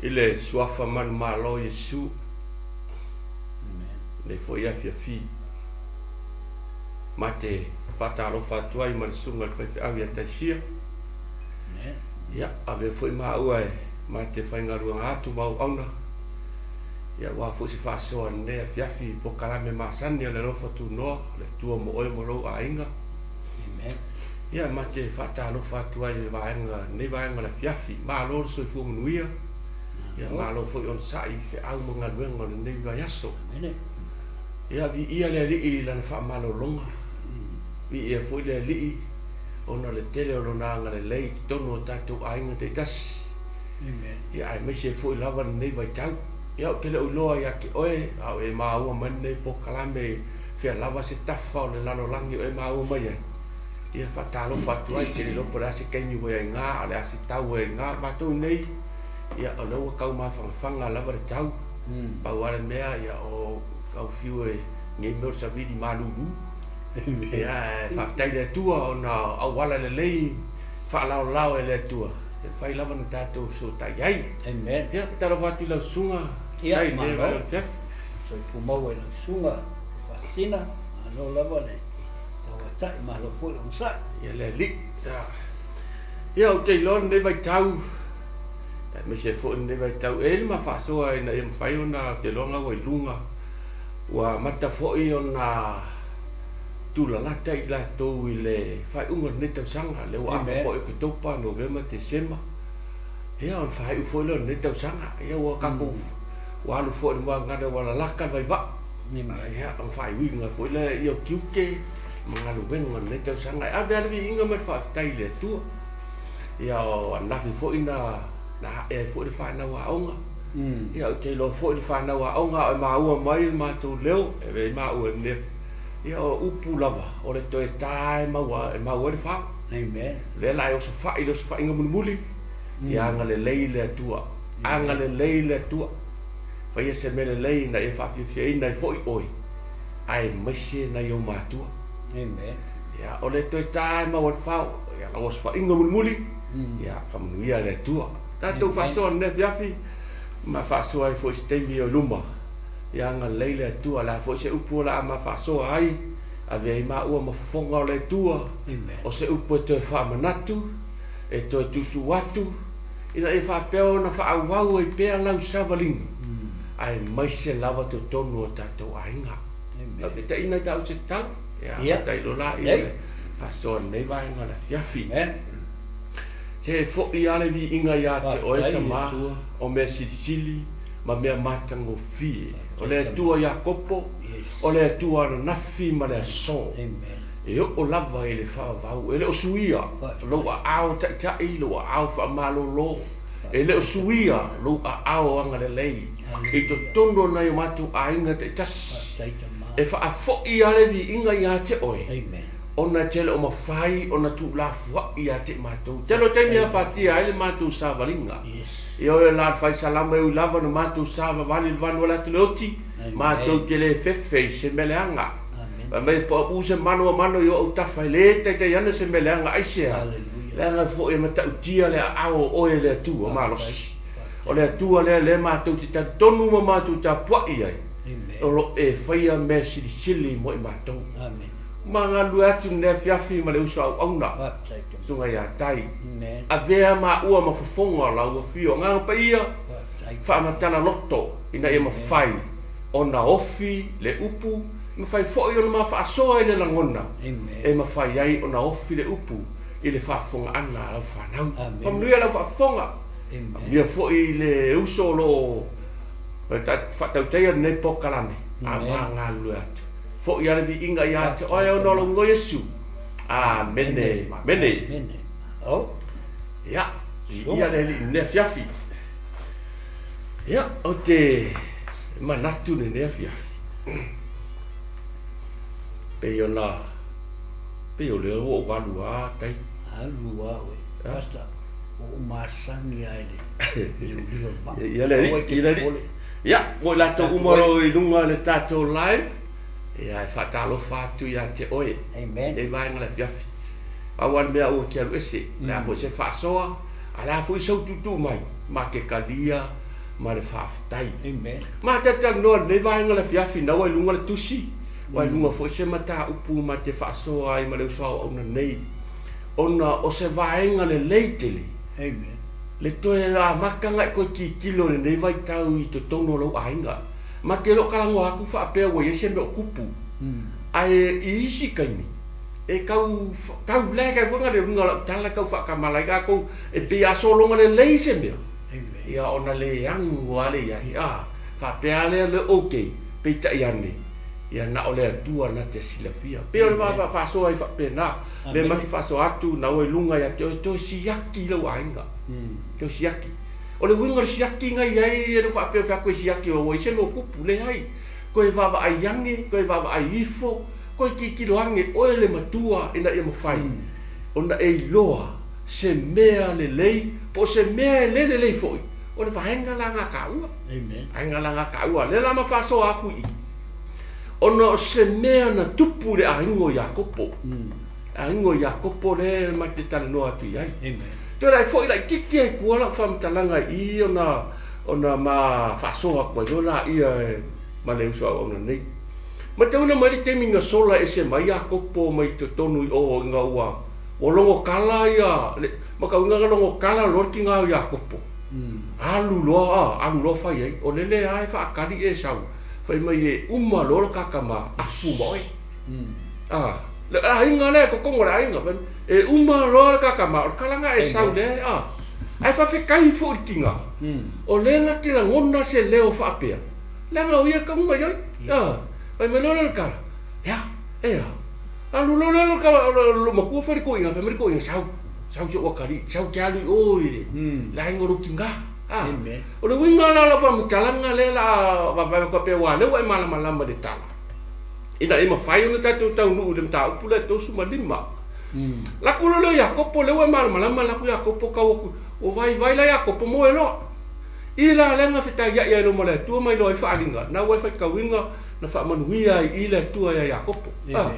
I le Suafa manumalo o Iesu, lenei foi afiafi, ma te faatalofa atu ai ma le Susuga i le Faifeau ia Taisia. Ia, avea foi maua e ma te faigaluega atu ma auauna, ia aua foi se faasoa i lenei afiafi i polokalame masani o le alofa tunoa, le Atua mo oe ma lou aiga. Ia, ma te faatalofa atu ai i le vaega, lenei vaega o le afiafi. Malo le soifua manuia. Ia, malo foi onosai i feau ma galuega o lenei vaiaso. Ia, viia le Alii i Lana faamalologa. Viia foi le Alii ona o le tele o Lona agalelei i totonu o tatou aiga taitasi. Ia, aemaise foi lava lenei vaitau. Ia, ou te le o iloa ia te oe, a o e maua mai lenei polokalame fea lava se tafa o le lalolagi o e maua mai ai, ia faatalofa atu ai, ke le iloa po o le a se taimi ua i ai ina, a o le a se tau ua i ai ina. Matou nei, ia o lea ua tau mafanafana lava le tau, pau lava le mea, ia o tau fiu e nei mea o le savili malulu. Ia, ae faafetai i le Atua ona o auala lelei faalaolao e le Atua, e mafai lava ona tatou fesootai ai. Amen. Ia, faatalofa atu i lau susuga, Ia, faafetai i lenei malo. vaega o le afiafi. Soifua maua i lau susuga Faasina, malo lava le tauatai, malo foi le onosai. Ia le Alii. Ia, ou te iloa lenei vaitau, aemaise foi lenei vaitau, e i ai le ma faasoa ina ia mafai ona, ou te iloa na ua i luga, ua amata foi ona tulalata i latou i le faaiuga o lenei tausaga, lea ua afa foi Oketopa, Novema, Tesema, ia ona faaiu foi lea o lenei tausaga. Ia ua tatou ua alu foi i le moagana ua lalata le vaivai, ia ona faaiuina foi lea ia o tiute ma galuega o lenei tausaga. E ave lava le viiga ma le faafetai i le Atua. Ia o ananafi foi na na ae ai foi le fanau aoga. Ia ou te iloa foi le fanau aoga a o e maua mai le matou leo, e avea ai maua i lenei Ia o upu lava, o le toe ta e maua e maua ai le fao. Amen. O lea la e osofai le osofaiga mulimuli, ia agalelei le Atua. Agalelei le Atua. Faia se mea lelei ina ia faafiafiaina ai foi oe, aemaise nai ou matua. Amen. Ia, o le toe ta e maua ai le fao, ia lau osofaiga mulimuli, ia faamanuia le Atua. Tatou faasoa i lenei afiafi, ma faasoa ai foi i se taimi o i luma. Ia agalelei le Atua, o le a foi se upu o le a ma faasoa ai, ave ai maua ma fofoga o le Atua, o se upu e toe faamanatu, e toe tuutuu atu, ina ia faapea ona faaauau ai pea lau savaliga, aemaise lava totonu o tatou aiga. Lau taitaiina i tau se tatalo, ia amata ai loa laia le faasoa i lenei vaega o le afiafi. Se foi lava le viiga ia te oe Tama, o mea silisili ma mea matagofie. O le Atua Iakopo, o le Atua ananafi ma le aso, e oo lava i le faavavau. E le o suia lou aao taitai, lou aao faamalolo, e le o suia lou aao agalelei i totonu o nai o matou aiga taitasi. E faafoi lava le viiga ia te oe, ona e te le o mafai ona tuulafoai ia te matou. Tele o taimi e afatia ai le matou savaliga. Ioe o la le fai salama e ui lava ona matou savavali i le vanu o le atu le oti, matou te le fefe i se mea leaga. Fai mai e pauu se mano a mano i o autafa e le taitai ana se mea leaga aisea? Leaga foi e matautia le aao o oe e le Atua malosi. O le Atua lea lea matou te talitonu ma matou tapuai ai, o lo o e faia mea silisili mo i matou. Ma galulue atu lenei afiafi ma le uso auauna, Susuga ia Tai. Avea maua ma fofoga o lau Afio Agaga Paia, faamatala loto ina ia mafai ona ofi le upu, e mafai foi ona ma faasoa i le lagona e mafai ai ona ofi le upu i le faafofogaaga a lau fanau. Faamanuia lau faafofoga, faamanuia foi le uso o lo o faatautaia lenei polokalame, a ma galulue atu. Foi lava le viiga ia te oe ona o lou igoa Iesu. Amene. Amene. Ia, viia le Alii i lenei afiafi. Ia, ou te manatu i lenei afiafi, pei ona, pei o lea ua ou alu lava tai. Alu lava oe, Pastor, ua ou masani lava i le uliga o le vaa. Ia le Alii, ia le Alii. Ia, mo i latou uma o lo o i luga o le tatou live, ia e faatalofa atu ia te oe. Amen. Lenei vaega o le afiafi. Pau lava le mea aua te alu ese. O le a foi se faasoa, a o le a foi sou tuutuu mai, ma te talia ma le faafetai. Amen. Ma te talanoa i lenei vaega o le afiafi, na ua i luga le tusi, ua i luga foi se mataupu ma te faasoa ai ma le uso auauna nei, ona o se vaega lelei tele. Amen. Le toe amataga e toe tilotilo i lenei vaitau i totonu o lou aiga. Ma te le o talanoa atu faapea ua i ai se mea o tupu, ae i isi taimi, e tau taulaga ai foi na le uiga o lau tala e tau faatamala ai tatou, e pei a sologa lelei se mea, ia ona le agu lava lea i ai, a faapea lava lea le ok, peitai ane, ia na o le Atua na te silafia. E pei o le faasoa ai faapena, lea ma te faasoa atu, na ua i luga ia te oe, toe siaki lou aiga, toe siaki. O le uiga o le siaki na i ai, e le o faapea o fai atu e siaki ua i ai se mea o tupu, leai, toe vaavaai ane, toe vaavaai ifo, Toe tilotilo ane oe le matua ina ia mafai ona e iloa se mea lelei po o se mea e le lelei foi, o le vaega la na taua. Vaega la na taua. Lea la ma faasoa atu i i, ona o se mea na tupu i le aiga o Iakopo. Le aiga o Iakopo lea ma te talanoa atu i ai. Toe lae foi laitiiti ai tua lau faamatalaga i i ona ona ma faasoa atu ai loa laia ma le uso auauna nei. Matauina mai le taimi na sola ese mai Iakopo mai totonu i o ina ua ua logo kala ia le matauina na logo kala loa le tiga o Iakopo. Alu loa a alu loa fai ai o lele a e faatali Esau fai mai e uma loa le ta tama afu ma oe. A le aiga lea totonu o le aiga fai mai e uma loa le ta tama o le tala na Esau lea a ae faafetai foi i le tiga o lea na te lagona se leo faapea Leaga o ia e tau mai ai. A, fai mai loa lea o le tala, Ea, ea. Alu loa lea o le matua fai le toeaina, fai mai le toeaina, sau, sau si ou atalii, sau e te alu i o i le aiga o lou tina. A, o le uiga la o lau faamatalaga lea o le a vaavaai atu faapea aua o lea ua e malamalama i le tala, ina ia mafai ona tatou taunuu i le mataupu lea e 35. Laku loa lea o Iakopo, lea ua e malamalama, laku Iakopo tau atu, ua vaivai la Iakopo moe loa. I la lea na fetaiai ai loma le Atua ma iloa ai faaaliga, na ua e faitauina na faamanuia ai i le Atua ia Iakopo. A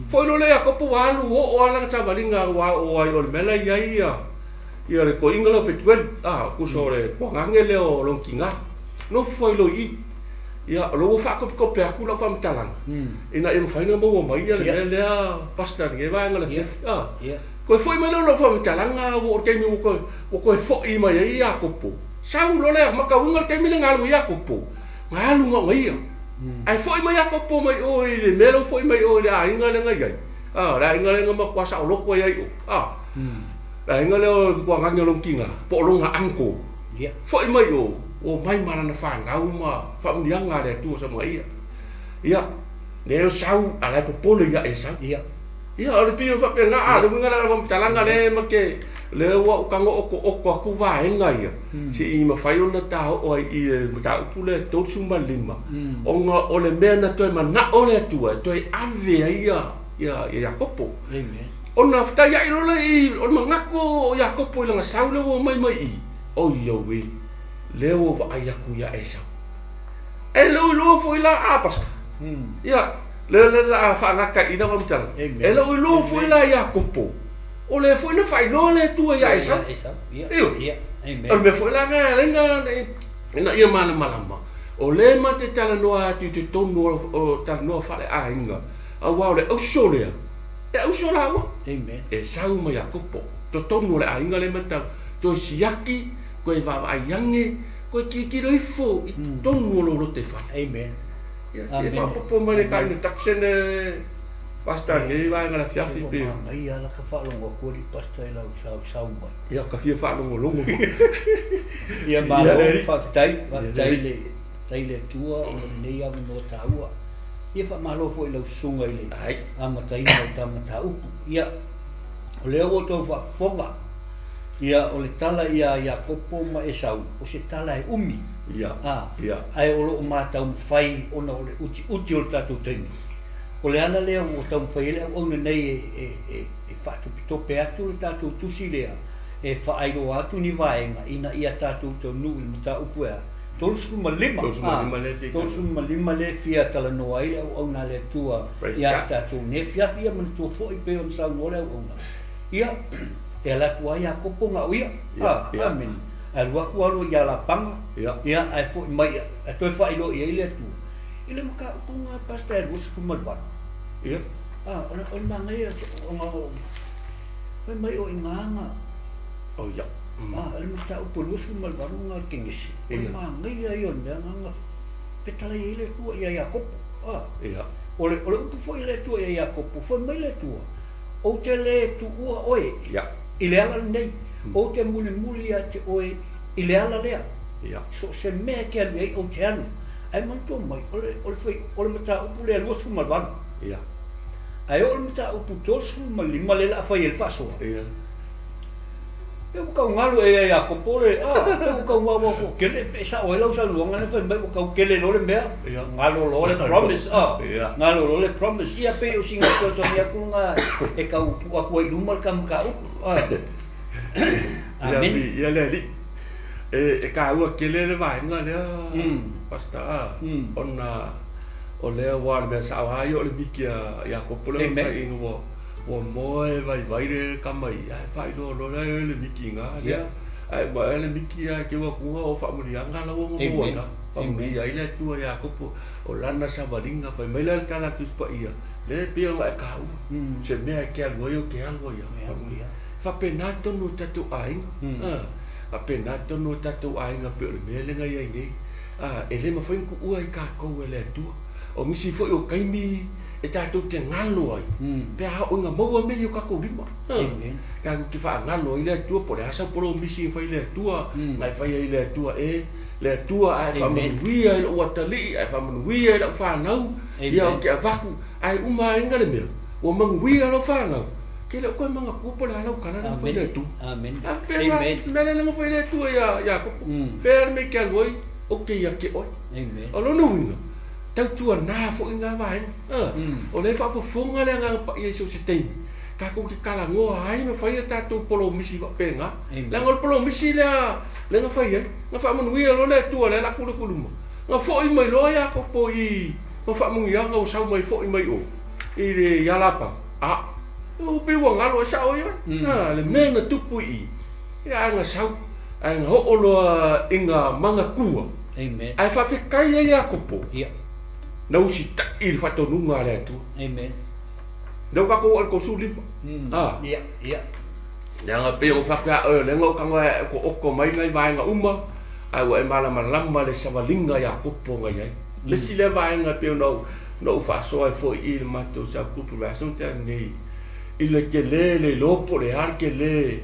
foi loa lea Iakopo ua alu oo a lana savaliga ua oo ai o le mea la i ai ia ia le toeaina lea o Petueli, a tusa o le tuagane lea o lona tina. Nofo ai loa i i. Ia o lea ua faatopetope atu lau faamatalaga ina ia mafai ona maua mai ia le mea lea Pastor i lenei vaega o le afiafi. A toe foi mai lea o lau faamatalaga ua oo i le taimi ua toe Ua toe foi mai ai Iakopo. Sau loa lea, matauina le taimi lea na alu ai Iakopo, na alu na o ia. Ae foi mai Iakopo mai o i le mea lea ua foi mai o i le aiga lea na i ai, a, le aiga lea na matua saoloto ai ai o, a, le aiga lea o le tuagane o lona tina, po o lona uncle. Foi mai o, ua omai ma lana fanau ma faamanuiaga a le Atua sa ma ia. Ia, lea o sau, a la e popole ia Esau. Ia, o le pei o faapena, a, le uiga la o le faamatalaga lea ma te, lea ua ou tago otooto atu vaega ia, se i mafai ona ta oo ai i le mataupu lea 35, ona o le mea na toe manao le Atua e toe ave ai ia, ia, ia Iakopo. Ona fetaiai loa lea i, o le manatu o Iakopo i lana sau lea ua omai mai i i, oi auē, lea ua vaai atu ia Esau. E le o iloa foi la, a Pastor? Ia. Lea o le a faagata i i lau faamatalaga. E le o iloa foi la Iakopo, o lea foi na faailoa le Atua ia Esau. Ioe. O le mea foi la lena e ala ai ina ia malamalama, o lea ma te talanoa atu i totonu o talanoa faale-aiga, aua o le auso lea, e auso laua, Esau ma Iakopo, totonu o le aiga lea ma te toe siaki, toe vaavaai ane, toe tilotilo ifo i totonu o lou lotoifale. Ia, se faaopoopo mai le taina taksene Pastor i lenei vaega o le afiafi pe. Ua manaia lava laka faalogo atu alii Pastor i lau sausau mai. Ia, ka fia faalogologo foi. Ia malo, faafetai, faafetai i le faafetai i le Atua ona o lenei avanoa taua. Ia faamalo foi i lau susuga i le amataina o ta mataupu. Ia, o lea ua outou faafofoga, ia o le tala ia Iakopo ma Esau, o se tala e umi. Ia, ia. Ae o lo o ma taumafai ona o le utiuti o le tatou taimi. O le ala lea ua taumafai ai le auauna nei e faatopetope atu le tatou tusi lea e faailoa atu ni vaega ina ia tatou taunuu i le mataupu e a? 35, 35 lea e fia talanoa ai le auauna a le Atua ia i tatou nei afiafi. Ia manatua foi pei ona saunoa le auauna, ia, e alu atu lava Iakopo na o ia. Amene. Alu atu alu i Alapaga, ia, ae foi mai, ae toe faailoa i ai le Atua i le mataupu lena, Pastor, e 28. Ia. A, o le manaia, ona fai mai o i ina na. Oh, ia. A, o le mataupu e 28 lena o le Kenese, o le manaia ia o le mea lena na fetalai ai le Atua ia Iakopo. A. Ia. O le upu foi a le Atua ia Iakopo, fai mai le Atua, Ou te lē tuua oe i le ala lenei, ou te mulimuli ia te oe i le ala lea. So o se mea e te alu i ai, ou te alu. Ae manatua mai, o le, o le, o le mataupu lea 28. Ae oo i le mataupu 35 lea o le a fai ai le faasoa. Pe ua tau galo ea ia Iakopo le, a, pe ua tau galo atu tele, pe sao ai lau saunoaga lea fai mai ua tau tele loa le mea, galo loa le promise, a, galo loa le promise. Ia pei o sina fesoasoani atu lena e tau tuu atu ai i luma le ta mataupu, a. Amene. Ia le alii, e taua tele le vaega lea, Pastor, a, ona o lea aua o le mea sao lava ia o le miti a Iakopo lea na fai ina ua Ua moe vaivai le tama ia, ae faailoa loa lea e le miti ina lea. Ae maea le miti ae teu atu o faamanuiaga la ua maua ina. Faamanuia ai le Atua ia Iakopo, o lana savaliga, fai mai la le tala a le Tusi Paia, lea e pei ona e taua, se mea e te alu ai ou te alu ai lava. Faapena tonu o tatou aiga, faapena tonu o tatou aiga pei o le mea lea na i ai nei. E le mafai ona tuua ai tatou e le Atua. O nisi foi o taimi e tatou te galo ai pe a oo ina maua mea i o tatou lima. Tatou te faagalo ai le Atua po o le a sau polomisi e fai i le Atua, na e fai ai i le Atua e, le Atua a e faamanuia i lou atalii, a e faamanuia i lau fanau, ia ou te avatu, ae uma ai le mea, ua manuia lau fanau, ke le o toe manatua po o le a lau tala lea na fai i le Atua. A faapena, le mea lea na fai e le Atua ia Iakopo, fea le mea e te alu ai, ou te ia te oe. O lona uiga, Tautuana foi na vaega. O lea e faafofoga le Agaga Paia i so o se taimi, tatou te talanoa ai ma fai a tatou polomisi faapena. Leaga o le polomisi lea lea na fai ai, na faamanuia loa le Atua lea o le a tuli atu i luma, na foi mai loa Iakopo i ma faamanuiaga ua sau mai foi mai o i le ia Lapana. A, ua pei ua galo, e sao ai oe. A, le mea na tupu i i, ia ae na sau, ae na oo loa ina manatua. Amen. Ae faafetai ai Iakopo. Ia. Na usitai i le faatonuga a le Atua. Amen. Lea ua tatou oo i le 35. Ah. Ia, ia. Leaga pei ona ou faapea oe, o lea na ou tago e okoooko mai nai vaega uma, ae ua e malamalama le savaliga a Iakopo na i ai. Le isi lea vaega e pei ona ou, na ou faasoa ai foi i le matou cell group i le vaiaso na tea nei, i le tele, le iloa po o le a le tele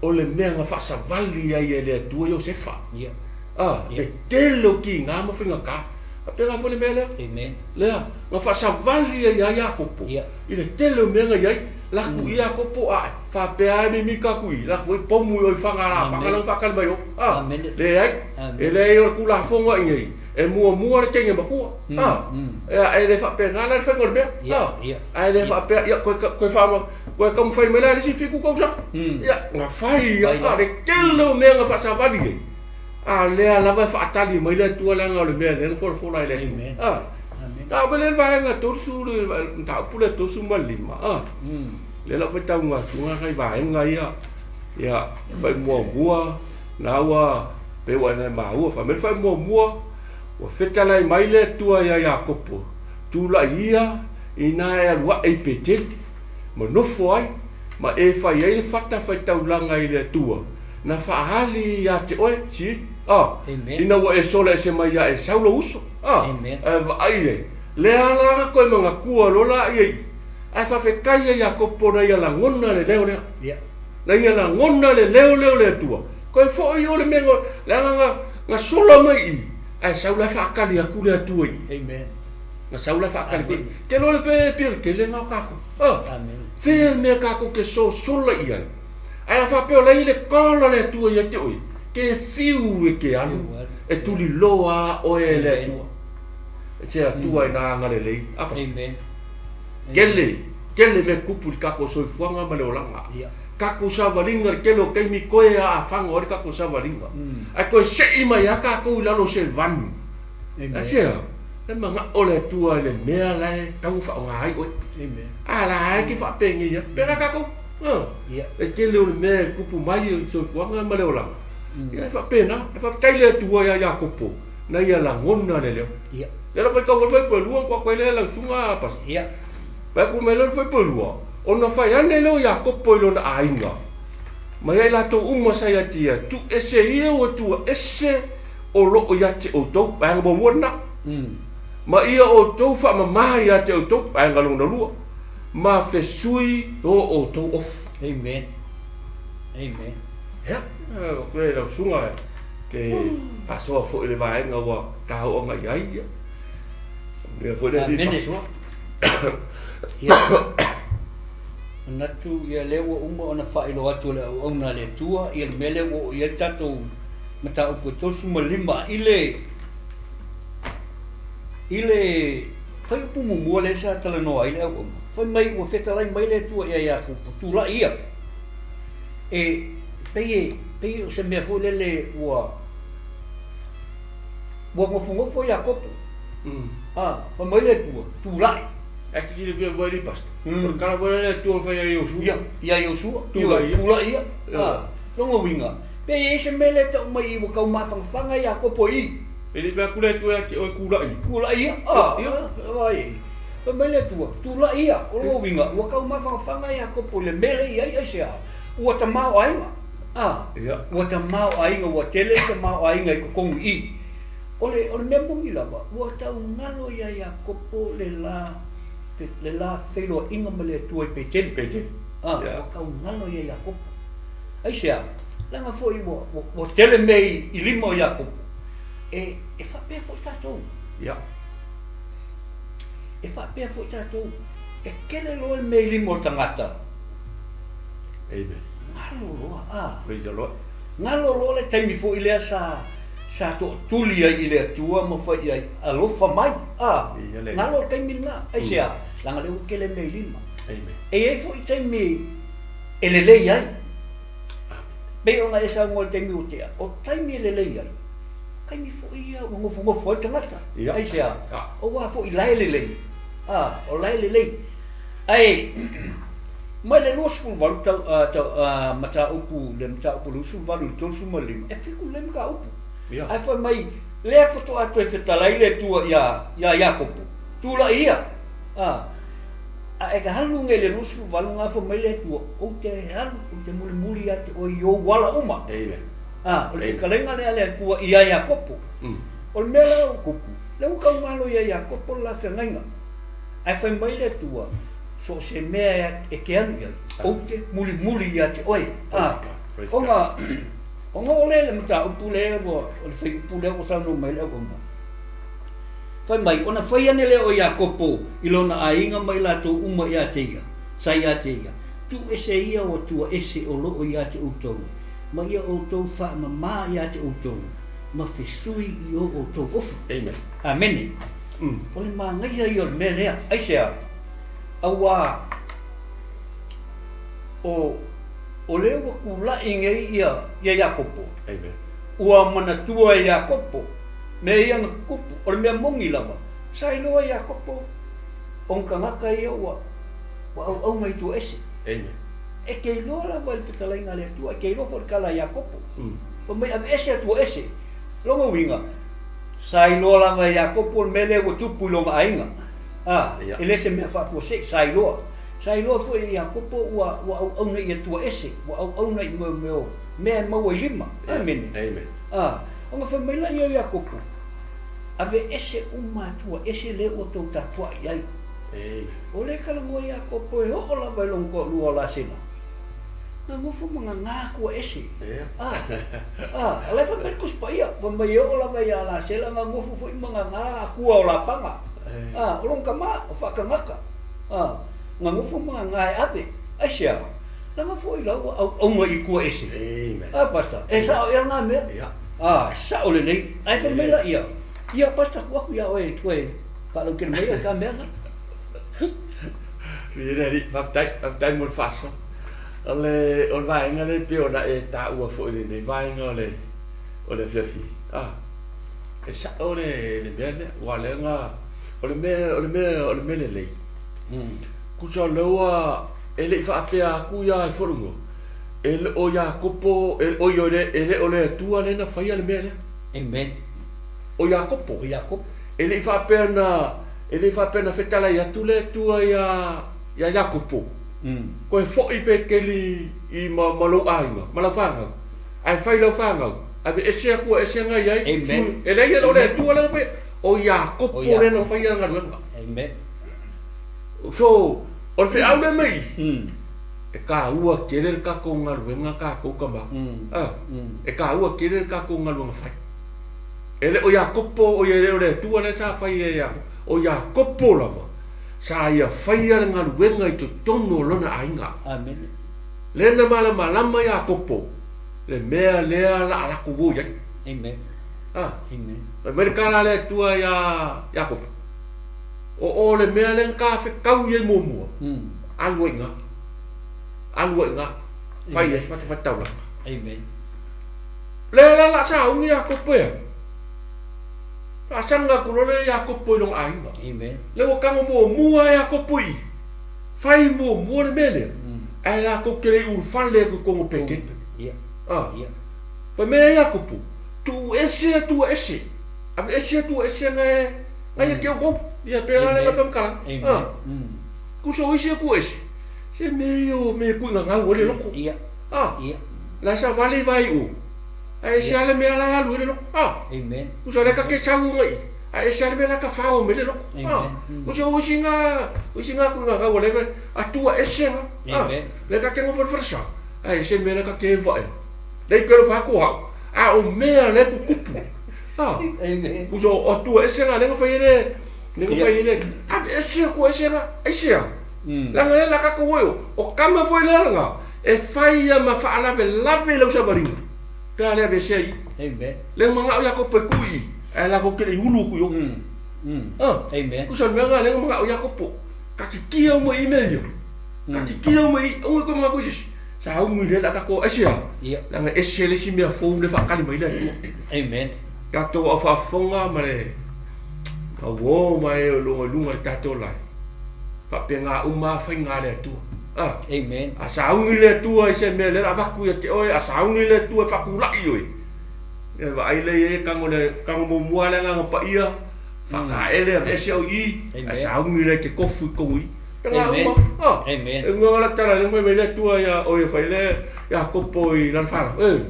o le mea na faasavali ai e le Atua Iosefa. Ia. A, le tele o tiga ma faigata. Faapena foi le mea lea. Amen. Lea, na faasavali ai ia Iakopo yeah. i le tele o mea na i ai, laku i Iakopo ae, faapea ai mimita atu i, laku ai pomu i o i faga la, paga la faatali mai o. A, leai, e leai o le Tulafono i nei, e muamua le teine matua. A, e le faapena la le faiga o le mea. A, ae le faapea, ia, koe, koe faa, koe taumafai mai la le isi 7 tausaga. Ia, na fai ia, a, le tele o mea na faasavali ai. A lea lava e faatali mai le Atua leaga o le mea lea na folafola ai le Atua. A. Ta o le vaega 30 le mataupu lea 35. A. Lea la ou faitauga atu nai vaega ia. Ia, fai muamua na ua pei ua e maua fai mai le fai muamua ua fetalai mai le Atua ia Iakopo tulai ia ina e alu ae i Peteli ma nofo ai ma e fai ai le fata faitaulaga i le Atua na faaali ia te oe, si, a, ina ua e sola ese mai ia Esau lou uso, a, ae vaai ai, lea la na toe manatua loa la ia i, ae faafetai ia Iakopo na ia lagona le leo lea, na ia lagona le leo lea o le Atua, toe foi o le mea, leaga na, na sola mai i, ae sau la e faatali atu le Atua i i. Na sau la e faatali atu i i. Te iloa le pe pia le tele lena o tatou, a, fea le mea tatou te sosola i ai? Ae a faapea o la e i le call a le Atua ia te oe, ke fiu e te alu, e tuliloa a oe e le Atua. E se Atua e na agalelei. A pastor? Tele, tele mea tupu i le tatou soifuaga ma le olaga. Tatou savaliga le tele o taimi toe aafaga ai le tatou savaliga. Ae toe sei mai a tatou i lalo o se vanu. Aisea? E manao le Atua i le mea la e tatau ona faaaoga ai oe. A la e te faapenei atu. Pena tatou. E tele o le mea e tupu mai i le soifuaga ma le olaga. Ia e faapena, e faafetai le Atua ia Iakopo na ia lagona le leo. Ia. Lea la faitau mai le fuaiupu e 2 ona tuu atu ai lea i lau susuga Pastor. Ia. Fai atu mai lea le fuaiupu e 2, ona fai ane lea o Iakopo i lona aiga, ma ia i latou uma sa ia te ia, Tuu ese ia ua tua ese o lo o ia te outou, vaega muamua lena, ma ia outou faamama ia te outou, vaega lona lua, ma fesui o outou ofu. Amen. Amen. Ia, atu lea i lau susuga ke faasoa foi i le vaega ua taoaga i ai, ia. Mea foi lea Amene. faasoa. Ia. Manatu ia lea ua uma ona faailoa atu e le auauna a le Atua ia le mea lea ua oo i ai le tatou mataupu e 35 i le i le fuaiupu muamua lea sa talanoa ai le auauna. Fai mai ua fetalai mai le Atua ia Iakopo, tulai ia. E pei e pei o se mea foi lele ua ua nofonofo Iakopo. A, fai mai le Atua, tulai. E te silafia foi alii pastor, o le tala foi lea a le Atua na fai ia Iosua. Ia, ia Iosua, Tulai ia. Tulai ia. A, lona uiga, pe i ai se mea lea e tau mai i ua tau mafanafana Iakopo i i. E le i fai atu le Atua ia te oe, tulai. Tulai ia. A, vaai. Fai mai le Atua, tulai ia. O lona uiga, ua tau mafanafana Iakopo i le mea lea e i ai, aisea? Ua tamaoaiga. A, ua tamaoaiga, ua tele le tamaoaiga i totonu i i. O le, o le mea moni lava, ua tau galo iā Iakopo le la, le la feiloaiga ma le Atua i Peteli. Peteli. A, ua tau galo iā Iakopo. Aisea? Leaga foi ua, ua, ua tele mea i, i lima o Iakopo. E, e faapea foi tatou. Ia. E faapea foi tatou, e tele loa le mea i lima o le tagata. Amen. Galo loa, a. Praise the Lord. Galo loa le taimi foi lea sa sa tootuli ai i le Atua ma fai i ai, Alofa mai! A, galo le taimi lena. Aisea? Leaga lea ua tele mea i lima. E i ai foi taimi e lelei ai. Pei ona e saunoa i le taimi ua tea, o taimi e lelei ai, taimi foi ia ua nofonofo ai le tagata. Aisea? Aua foi la e lelei. A, o la e lelei. Ae mai le 28 tau, tau, mataupu, le mataupu 28 i le 35, e fiku lelei mataupu. Ae fai mai, lea faatoa toe fetalai le Atua iā, iā Iakopo, tulai ia, a, a e alu nei i le 28 na fai mai le Atua, ou te alu, ou te mulimuli ia te oe i ou ala uma. Amen. A, o le fetalaiga lea a le Atua iā Iakopo. O le mea la ua tupu, lea ua taugalo iā Iakopo le la feagaiga. Ae fai mai le Atua, So o se mea e te alu i ai, ou te mulimuli ia te oe. A, ona, ona o lea le mataupu lea ua, o le fuaiupu lea ua saunoa mai ai le auauna. Fai mai, ona fai ane lea o Iakopo i lona aiga ma i latou uma ia te ia, sa ia te ia, Tuu ese ia o atua ese o lo o ia te outou, ma ia outou faamama ia te outou, ma fesui i o outou ofu. Amen. Amene. O le manaia ia o le mea lea. Aisea? Auā, o, o lea ua tulai nei ia, ia Iakopo. Amen. Ua manatua e Iakopo mea ia na tutupu. O le mea moni lava, sa iloa e Iakopo o ni tagata ia ua, ua auauna i tua ese. Amen. E te iloa lava i le fetalaiga a le Atua, e te iloa foi i le tala a Iakopo. Fai mai, aveese atua ese. Lona uiga, Sa iloa lava e Iakopo le mea lea ua tupu i lona aiga. A, e le se mea faafuasei, sa iloa. Sa iloa foi e Iakopo ua, ua auauna i Atua ese, ua auauna i mea o mea e maua i lima. Amene. A, ona fai mai laia o Iakopo, Aveese uma Atua ese lea ua tou tapuai i ai. O lea e talanoa Iakopo e oo lava i lona toalua o Lasela. Na nofo ma gagā atua ese. A, a, o la e fai mai le Tusi Paia, fai mai e oo lava ia Lasela na nofo foi ma gagā atua o Lapana. A, o lona tama, o Faatagata. A, na nofo ma gagā e ave. Aisea? Leaga foi la ua auauna i atua ese. A, Pastor, e sao ea lena mea? A, sao lelei. Ae fai mai laia, ia, Pastor, tuu atu ia oe e toe faalautele mai oe i ta mea na. Ia le alii, faafetai, faafetai mo le faasoa. O le, o le vaega lea e pei ona e taua foi i lenei vaega o le, o le afiafi, a, e sao le, le mea lea, aua o lea na, o le mea, o le mea, o le mea lelei, tusa o lea ua, e le i faapea atu ia e Folunoa, E le o Iakopo, e, oi, o le, e le o le Atua lea na faia le mea lea. Amen. O Iakopo. O Iakopo. E le i faapea na, e le i faapea na fetalai atu le Atua iā, iā Iakopo. Koe foʻi Peteli i ma, ma lou aiga, ma lau fanau, ae fai lau fanau, aveese aku ese nga i ai, Amen. E leai e le o le Atua lea na faia, o Iakopo lea na faia le galuega. Amen. So, o le feau lea mai i, e taua tele le tatou galuega tatou tama. E taua tele le tatou galuega fai. E le o Iakopo, oi e le o le Atua lea sa fai e Iakopo, o Iakopo lava sa ia faia le galuega i totonu o lona aiga. Amene. Lea na malamalama Iakopo le mea lea la a latou o i ai. Amen. Amen. Fai mai le tala a le Atua iā Iakopo, O o le mea lea na ta fetau i ai muamua, alu ai i ina, alu ai i ina, fai ai se fatafaitaulaga. Amen. Lea la la sauni Iakopo e alu. Faasaga atu loa lea Iakopo i lona aiga. Amen. Lea ua tago muamua Iakopo i i, fai muamua le mea lea, ae latou te le i ulufale atu i totonu o Peteli. Ia. Ia. Fai mai ai Iakopo, tuu ese atua ese, aveese atua ese na e na ia te outou. Ia pea la le faamatalaga. Amen. Kusa o isi atua ese, se mea ia o mea e tuuigagau ai le loto. Ia. Ia. La e savali vai o, ae ese lava le mea la e alu ai le loto. Amen. Kusa o lea ta te sau agai i, ae ese lava le mea la e tafao mai le loto. Kusa o isi na, o isi na tuuigagau o lea e fai, atua ese na. Lea ta te nofo i le falesa, ae ese le mea la ta te vaai. Lea i te alofa atu o au, a o mea lea e tutupu. Kusa o atua ese na lea na fai ai le, lea na fai ai le, aveese atua ese na, aisea? Leaga lea la tatou o, o tama foi lea lena, e fai ia ma faalavelave i lau savaliga, pe a le aveesea i i. Amen. Lea na manao Iakopo e tuu i i, ae latou te le i ulu atu i o. Amen. Tusa o le mea lena lea na manao Iakopo, katitia uma i i mea ia. Katitia uma i i, aua ne i toe manatu i se isi. Sauni lea la tatou, aisea? Leaga e ese le isi mea fou lea e faatali mai le Atua. Amen. Tatou au faafofoga ma le mauō ma e o luga i luga i le tatou live. Faapena uma lava faiga a le Atua. Amen. A sauni le Atua i se mea lea o le a avatu ia te oe, a sauni le Atua e faatulai oe, ia vaai lea i ai e tago le tago muamua lava le Agaga Paia, faataele aveese au i i, ae sauni lea e te tofu i totonu i i. Faapena uma. Amen. E uiga la tala lea fai mai le Atua ia oe fai le Iakopo i lana fanau, e,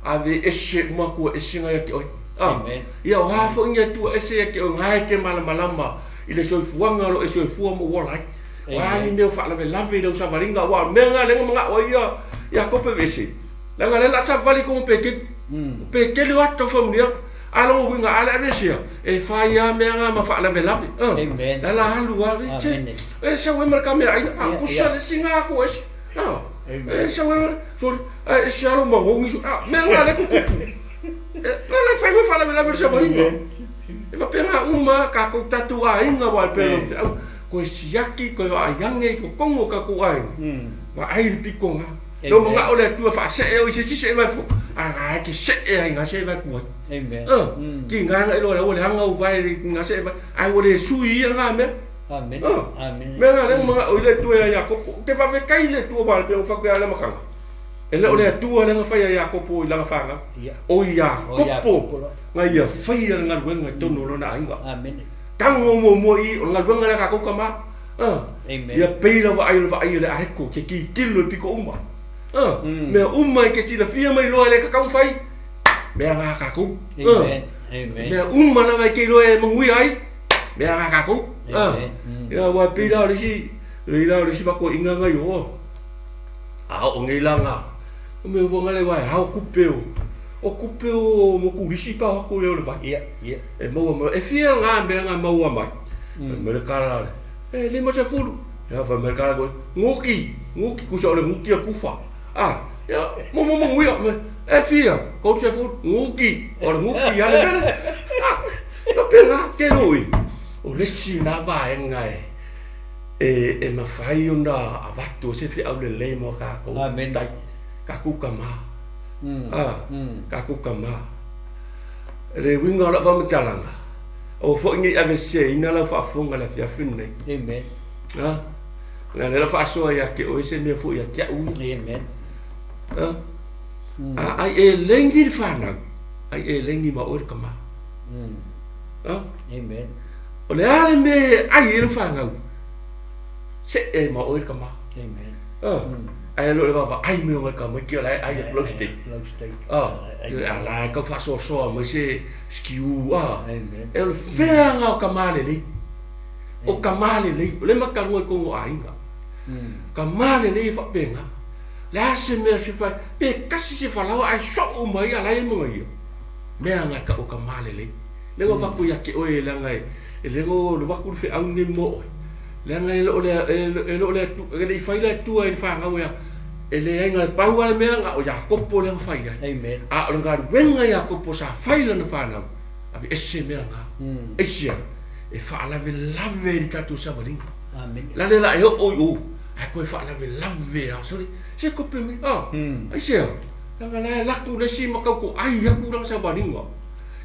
aveese uma atua ese nga ia te oe. Amen. Ia o a foi ni atua ese ia te oe nga e te malamalama i le soifuaga o lo o e soifua ma ua ola ai. O a ni mea o faalavelave i lau savaliga, aua o le mea lena lea na manao ai ia Iakopo e aveese, leaga lea o le a savali i totonu o Peteli. O Peteli o ata o faamanuiaga. A o lona uiga, a le aveesea, e fai lava mea na ma faalavelave. Amen. La la alu lava, e sau ai ma le ka meaai, a kusa le isi na atua ese. E sau ai ma le, sole, ae ese lava lou magogi, a mea na lea e tutupu. La la fai ma faalavelave i le savaliga. E faapena uma lava tatou aiga aua e pei ona feau, toe siaki, toe vaai ane i totonu o tatou aiga, vaai le pito na. Lea ua manao le Atua e faasee oe i se isi see mai fua, a na e te see ai i na see mai atu ai. Tiga na iloa lea ua leaga ou vae i na see mai, ae ua le sui ia na mea. Mea na lea ua manao ai le Atua ia Iakopo. Ou te faafetai i le Atua aua pei ona ou fai atu ia le amataga, e le o le Atua lea na faia e Iakopo i lana fanau, o Iakopo na ia faia le galuega i totonu o lona aiga. Tago muamua i i, o le galuega lea a tatou tama. Ia pei lau vaai o le vaai a le aeko, ke tilotilo i pito uma. Mea uma e te silafia ma iloa e le tatau ona fai, mea na a tatou. Mea uma lava e te iloa e manuia ai, mea na a tatou. Ia aua e pei la o le isi, pei la o le isi faatoeaiga na i o, a oo nei la na, o mea foi na le aua e ao tupe o, o tupe o motu lisi pa o atu lea o le vai. E maua mai, e fia na mea na maua mai? Fai mai le tala, e 50. Ia fai mai le tala foi, guti, guti, tusa o le guti a tufa. A, ia, mo mo manuia, e fia, 30, guti, o le guti lava le mea lea. A, faapena, te loi, o le isi lena vaega e, e, e mafai ona avatu ai se feau lelei mo tatou, tai, tatou tama. A, tatou tama. Le uiga o lau faamatalaga, aua foi ne i aveseseina lau faafofoga i le afiafi lenei. Amen. A, leaga o lea o le a faasoa ia te oe se mea foi ia te au ia. Amen. A ai e lengi le fanau, ai e lengi ma oe le tama. Amen. O le a le mea e ai ai lau fanau, see ai ma oe le tama. Amen. Ae le o le vaavaai mai o ngai tamaiti o la e ai atu lau steak. Lau steak. A la e tau faasoasoa mai se stew. E o le feaga o tama lelei. O tama lelei, o lea ma talanoa i totonu o aiga. Tama lelei e faapena. Le a se mea se fai, pe tasi se falaoa ae soo uma ai ala e manaia. Mea na e tau o tama lelei. Lea ua avatu ia te oe leaga e le no avatu le feau lenei mo oe. Leaga e le o le e le o le e le i fai le Atua i le fanau ia e leai na pau lava le mea na o Iakopo lea na fai ai. Amen. A o le galuega a Iakopo sa fai i lana fanau, aveese mea na. Aisea? E faalavelave i le tatou savaliga. Amene. La le la e oo i o, ae toe faalavelave lava. Sole, se kope mai, a, aisea? Leaga la e alu atu le isi ma tau toai atu lana savaliga.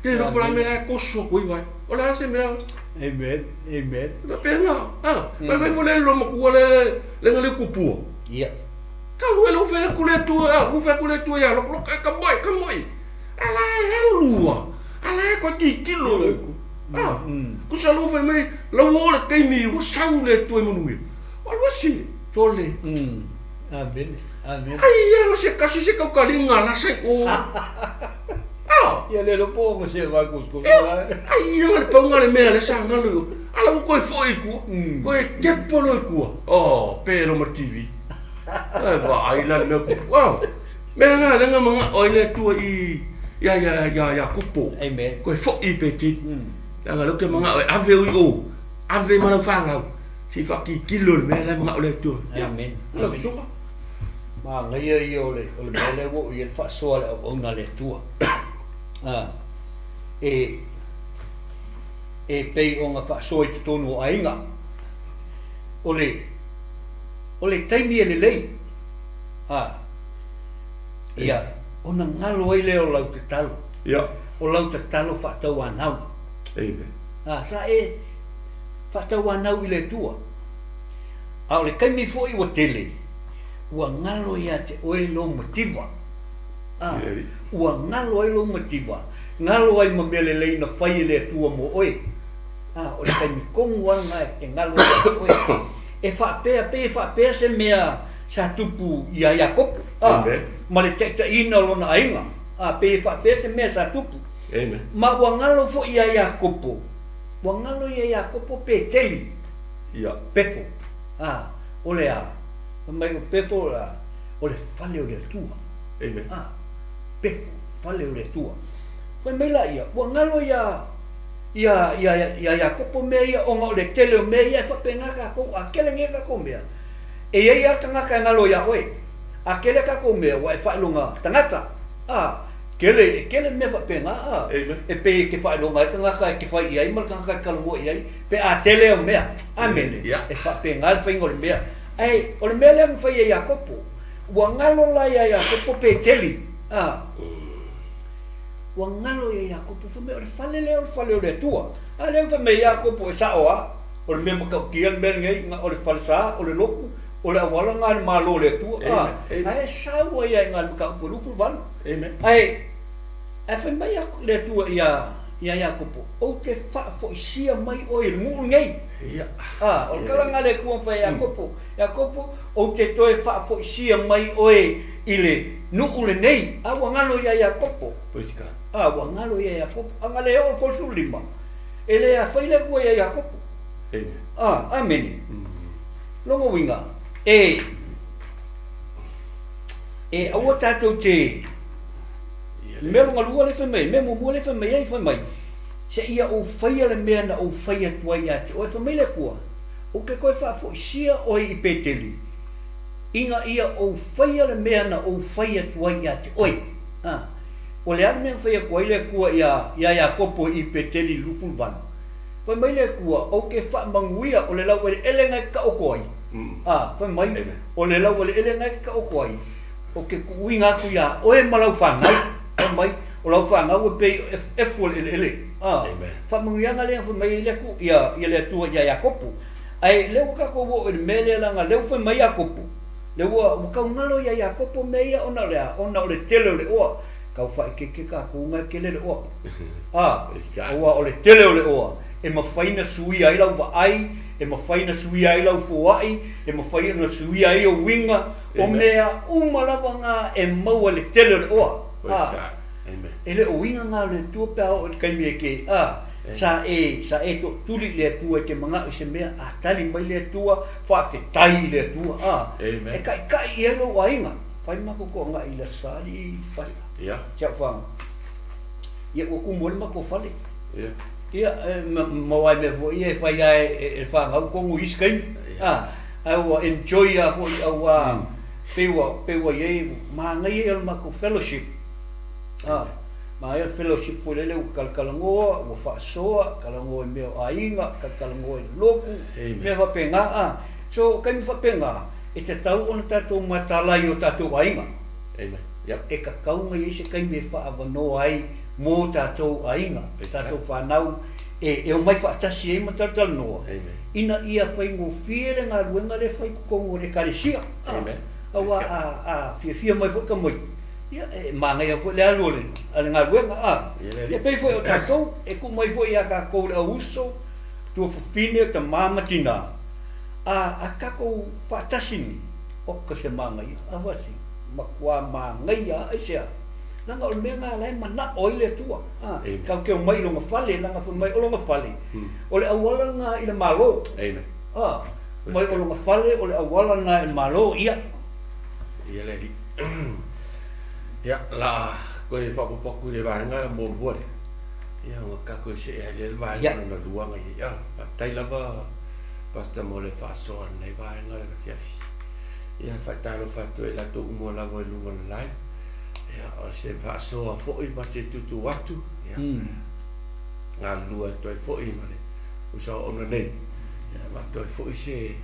Ke iloa po o le a le mea la e toso atu ai vai. O le a se mea? Amen. Amen. E faapena, a, vaivai foi le lolomatua le le na leu tupua. Ia. Talu ai lou fai atu le Atua, a, lou fai atu le Atua ia Lokoloko, e ka mai, ka mai. A la e alu a, a la e toe tilotilo i uku. A, tusa lou fai mai, lau oo le taimi ua sau le Atua i manuia. Ua alu ese, sole. Amene, amene. Ai ia se tasi se tautaliga la sa i o. A. Ia le iloa po o se vakuskus. Ai ia le pauga le mea lea sa galu i o. A la ua toe foi i tua. Toe tepo loa i tua. Oh, pe lo ma le TV. Ai vaai la le mea tupu. Ah. Mea na lea na manao ai le Atua i ia ia ia Iakopo. Amen. Toe foi i Peteli. Leaga lea ou te manao e ave oe i o, ave ma lau fanau, se i faatilotilo i le mea la e manao le Atua. Ia, Amen. lau susuga. Manaia ia o le, o le mea lea ua oo i ai le faasoa a le auauna a le Atua. Ah, e, e pei ona faasoa i totonu o aiga. O le, o le taimi e lelei, ah, Ia, ona galo ai lea o lau tatalo. Ia. O lau tatalo faatauanau. Amen. A, sa e faatauanau i le Atua. A o le taimi foi ua tele, ua galo ia te oe lou mativa. A, ua galo ai lou mativa, galo ai ma mea lelei na fai e le Atua mo oe. A, o le taimi tonu lava lena e galo ai ia te oe. E faapea, pei e faapea se mea sa tupu iā Iakopo, ā, ma le taitaiina o lona aiga, ā, pei e faapea se mea sa tupu. Ma ua galo foi iā Iakopo, ua galo iā Iakopo Peteli, Pefo, ā, o le a? Fai mai o Pefo, ā, o le fale o le Atua, ā, Pefo, fale o le Atua. Fai mai laia, ua galo iā, iā, iā, iā Iakopo mea ia ona o le tele o mea ia e faapena kākou, a kele nei kākou mea, E i ai a tagata e galo iā oe, a kele kākou mea ua e faailoga tagata, a, kele, e kele mea faapena, a, e pei e ke faailoga ai tagata e ke fai i ai ma le tagata e talanoa i ai, pe a tele au mea. Amene. E faapena le faiga o le mea. Ae o le mea lea na fai e Iakopo, ua galo la iā Iakopo Peteli, a, ua galo iā Iakopo, fai mai o le fale lea o le fale o le Atua. A lea na fai mai ai Iakopo, e sao a. O le mea matautia le mea lenei, o le falesa, o le lotu, o le auala lena i le Malo o le Atua. A, ae sau ai lava i ina i le mataupu e 28. Ae, ae fai mai le Atua iā, iā Iakopo, Ou te faafoisia mai oe i le nuu lenei. A, o le tala lena a le Atua na fai ia Iakopo, Iakopo, ou te toe faafoisia mai oe i le nuu lenei. A ua galo iā Iakopo. A, ua galo iā Iakopo. A na le oo i le 35, E le afai le Atua iā Iakopo. A, amene. Lona uiga, e, e aua tatou te, mea lona lua lea e fai mai ai, mea muamua lea e fai mai ai, fai mai, seia ou faia le mea na ou fai atu ai ia te oe. Fai mai le Atua, Ou te toe faafoisia oe i Peteli, ina ia ou faia le mea na ou fai atu ai ia te oe. A. O le a le mea na fai atu ai le Atua iā, iā Iakopo i Peteli i le 28? Fai mai le Atua, Ou te faamanuia, o le laueleele na e taoto ai. Ā, fai mai, o le laueleele na e taoto ai, ou te tuuina atu iā oe ma lau fanau. Fai mai, o lau fanau e pei o efuefu o le eleele. Ā, faamanuiaga lea na fai mai ai le Atua, ia, ia le Atua iā Iakopo. Ae lea ua tatou oo i le mea lea leaga lea ua fai mai Iakopo. Lea ua, ua taugalo ia Iakopo mea ia ona o le a? Ona o le tele o le oa. Tau faaeteete tatou na e tele le oa. A, aua o le tele o le oa, e mafai ona suia ai lau vaai, e mafai ona suia ai lau foai, e mafai ona suia ai ou uiga, o mea uma lava na e maua i le tele o le oa. A, e le o uiga na o le Atua pe a oo i le taimi e te, a, sa e, sa e tootuli i le Atua e te manao i se mea, a tali mai le Atua, faafetai i le Atua, a, e taitai i ai lou aiga. Fai le matou toagai i le Aso Sa alii Pastor. Ia. Si au whanga. Ia ua tumu ai le matou fale. Ia. Ia, ma wai mea foi ia e fai lava e le fanau tonu i isi taimi. A, ae ua enjoy lava foi auā pei ua, pei ua i ai, manaia ia o le matou fellowship. A, manaia le fellowship foi lele ua talatalanoa, ua faasoa, talanoa i mea o aiga, talatalanoa i le lotu, mea faapena, a. So, o taimi faapena, E tatau ona tatou mataala i o tatou aiga. Amen. Yep. E tatau ona i ai se taimi e faaavanoa ai mō tatou aiga, tatou whanau, e omai faatasi ai ma talatalanoa, Amen. Ina ia faigofie le galuega lea e fai i totonu o le Ekalesia. Amen. Aua a fiafia mai foi tamaiti, ia e manaia foi le alu a le galuega. E pei foi o tatou, e tuu mai foi ia tatou le au uso, tuafafine, tama ma tina, A a tatou faatasi nei, oka se manaia, a faatasi, matua manaia a aisea? Leaga o le mea lena la e manao ai le Atua, a, tatou te omai i Lona fale, leaga fai mai o Lona fale, o le auala lena i le Malo, a, mai o Lona fale o le auala lena i le Malo, ia. Ia le Alii. Ia, la koe faaopoopo atu i le vaega muamua lea, ia ua tatou see ai lea i le vaega lona lua na i ai. A, faafetai lava. Pastor mo le faasoa o lenei vaega o le afiafi. Ia faatalofa atu ai i latou uma lava i luga o le live. Ia o se faasoa foi ma se tuutuu atu. Ia galulue atu ai foi ma le uso auauna nei. Ia avatu ai foi se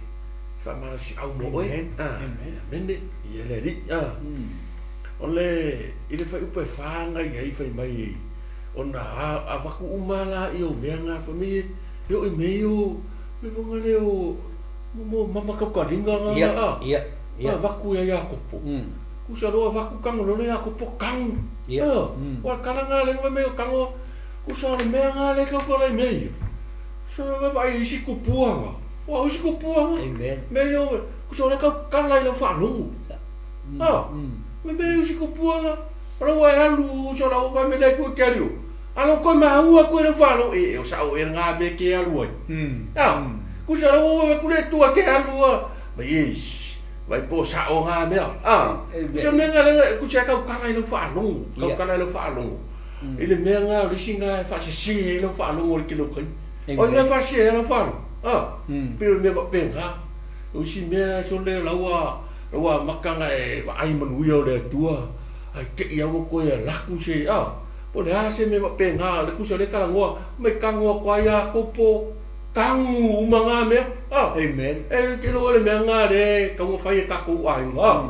faamalosiau mo oe. Amene. Ia le Alii. O le i le fuaiupu e 4 na i ai fai mai ona avatu uma lea o mea na fai mai e oo i mea ia o mea foi lea o mo mama taukaliga na a Ia. Avatu ia Iakopo. Kusa loa avatu tago loa le Iakopo tago. Ia. Ua kala na le fai mai o tago kusa o le mea na le taukala i mea ia. Kusa o vaai isi tupua na. Ua o isi tupua na. Amen. Mea ia kusa o le taukala i lau faalogo. A. Me mea isi tupua na. O lau e alu uso lau fai mai le ku ke alu. A lau koe maua koe lau faalogo e o sao e ngā mea ke alu ai. A. Kusa lau o ku le tua ke alu a. Mai e vai po sao ngā mea. A. Kusa mea ngā lenga kusa e kaukala i lau faalogo. Kaukala i lau faalogo. I le mea ngā o le isi ngā e faasese ai lau faalogo i le kilo kai. O ngā faasese ai lau faalogo. A. Pei o le mea faapena. O isi mea so le lau lau amataga e vaai manuia o le Atua. Ai te i au koe a laku se a. Po o le a se mea faapena le kusa o lea e talanoa mai tago atu ai Iakopo tagu uma na mea a. Amen. E te iloa le mea na lea e tatau ona fai e tatou aiga a.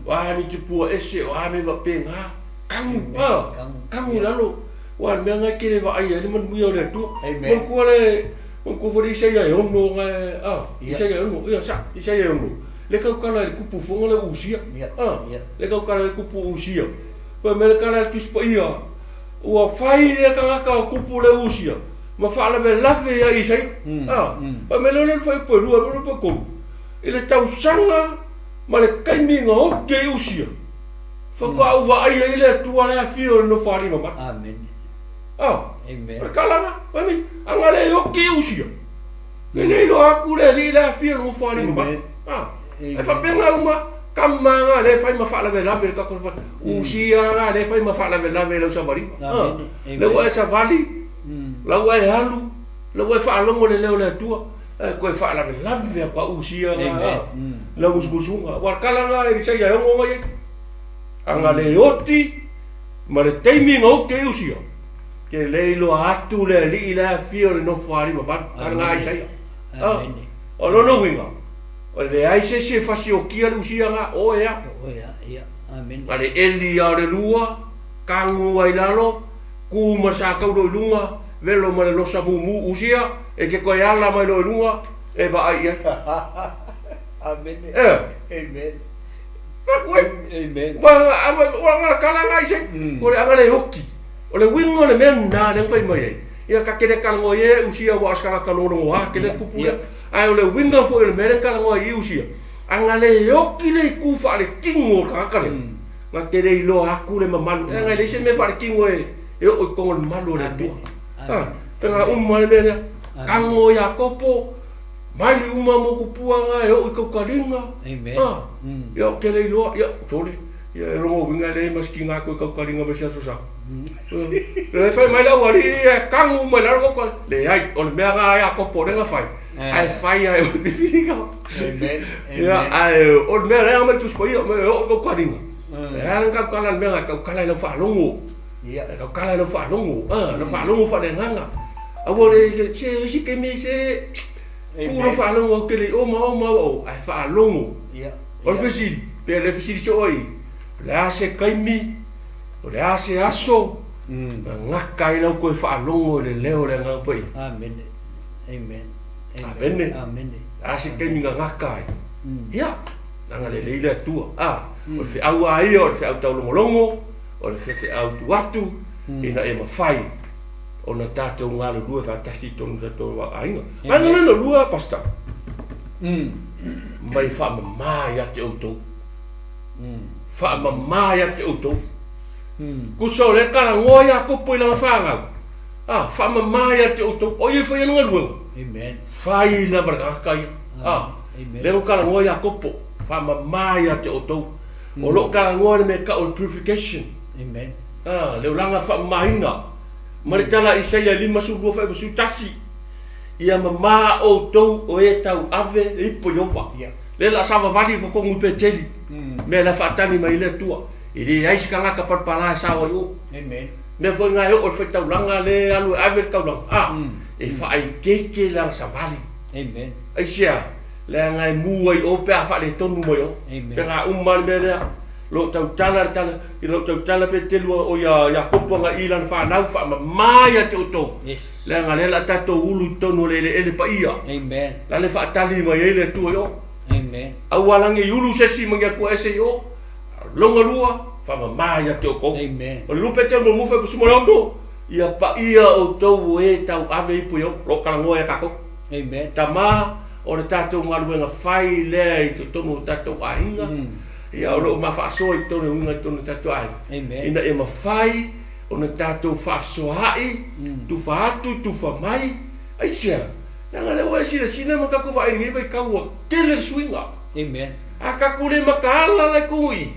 O a ni tupua ese o a mea faapena tagu a. Tagu i lalo aua o le mea na e te le vaaia ai le manuia o le Atua. Amen. Manatua le manatua foi le Isaia e 6 na a. Isaia e 6 ia sa Isaia e 6 le tautala i le tupu fono le Usia a. Le tautala i le tupu Usia. Fai mai le tala a le Tusi Paia, ua fai lea tagata o tupu le Usia ma faalavelave ia Isaia. A, fai mai lea o le fuaiupu e 2 ma le fuaiupu e 3, i le tausaga ma le taimi na oti ai Usia, faatoa ou vaai ai le Atua la e afio i le Nofoalii mamalu. Amene. A, Amen. o le tala lena, fai mai, a na le oti ai Usia, e le iloa atu le Alii la e afio i le Nofoalii mamalu. A, e faapena uma tama na lea e fai ma faalavelave i le tatou savali. Usia na lea e fai ma faalavelave i lau savaliga. Lea ua e savali, la ua e alu, la ua e faalogo i le leo o le Atua, ae toe faalavelave atu a usia na lau musumusuga. Aua o le tala lena a Elisaia e ono mai ai. A na le oti ma le taimi na oti ai Usia, ke le iloa atu le Alii la e afio i le Nofoalii mamalu. Tala lena a Isaia. O lona uiga, E leai se isi e fasiokia le usia na, oe a. Oe a, ia, amene. Na le eli a o le lua, kagu ai lalo, ku ma le sakaulo i luga, velo ma le losa mumu usia, e te toe ala mai loa i luga, e vaai i ai. Amene. E. Amen. Fai atu, Oi, Amen. Ua galakala agai se. O le aga le oki. O le uiga o le mea lena lea na fai mai ai. Ia ka te le talanoa i e usia aua o se tagata logologoa tele le tupu lea. Ae o le uiga foi o le mea lea na talanoa ai i usia, ana le oki le itu faaletino o le tagata lea, na te le iloa atu le mamalu. Leaga e leai se mea faaletino e oo i totonu o le mamalu o le Atua. A, pena uma le mea lea. Tago Iakopo, mai uma motupua na e oo i tautaliga. A, ia ou te le iloa, ia, sole, ia e lona uiga e leai ma se tiga toe tautaliga ma isi aso sa. E fai mai le aualii e tago uma i lalo tautaliga. Leai, o le mea na a Iakopo lea na fai, ae fai lava e o le filifiliga. Ia, ae o le mea lea na aumai i le Tusi Paia, e oo i tautaliga. E ala ona tautala i le mea na, e tautala i lau faalogo. Ia, e tautala i lau faalogo, a, lau faalogo faaleagaga. Aua le, se isi taimi se tuu lau faalogo ou te le i o ma o ma o, ae faalogo. O le fesili, pe le fesili soo ai, o le a se taimi, o le a se aso, na gata ai lau toe faalogo i le leo o le Agaga Paia. Amene. Amen. Amene. Amene. O le a se taimi na gata ai. Ia, agalelei le Atua. A, o le feau lava ia, o le feau taulogologo, o le feau tu atu ina ia mafai ona tatou galulue faatasi i totonu o tatou aiga. Vaega lona lua, Pastor, mai faamama ia te outou. Faamama ia te outou. Tusa o lea e talanoa Iakopo i lana fanau, a, faamama ia te outou. O ia e faia le galuega. Amen. Fai lava le tagata ia. A, lea ua talanoa Iakopo, faamama ia te outou. O lo o talanoa le mea e tau o le purification. Amen. A, le olaga faamamaina. Ma le tala a Isaia 52 faaiva 11, Ia mama outou o e tau ave le ipu i Ieova. Yeah. Lea o le a savavali i totonu i Peteli. Mea la faatali mai ai le Atua. E leai se tagata palapala e sao ai o. Amen. Mea foi na e oo i le faitaulaga lea e alu e ave le taulaga, a, e faaeteete lana savali. Amen. Aisea? Leaga e mu ai o pe a faaletonu mai o. Amen. Pe na uma le mea lea, lo tautala le tala, i lo tautala Petelu o ia Iakopo agai i lana fanau, faamama ia te outou. Yes. Leaga lea o le a tatou ulu i totonu o le eleele paia. Amen. La le faatali mai ai le Atua i o. Amen. Aua la ne i ulu se isi ma ni Atua ese i o. Lona lua, faamama ia te outou. Amen. O le lupe te muamua fai pusi mo le ono, ia paia outou o e tau ave ipu i o, lo talanoa ia tatou. Amen. Tama, o le tatou galuega fai lea i totonu o tatou aiga, ia o lo o mafaasoa i totonu e uiga i totonu o tatou aiga. Amen. Ina ia mafai ona tatou faafesoaai, tufa atu, tufa mai, aisea? Leaga lea ua e silasila ma tatou vaai i lenei vaitau ua tele le suiga. Amen. A tatou le mataala la i totonu i i,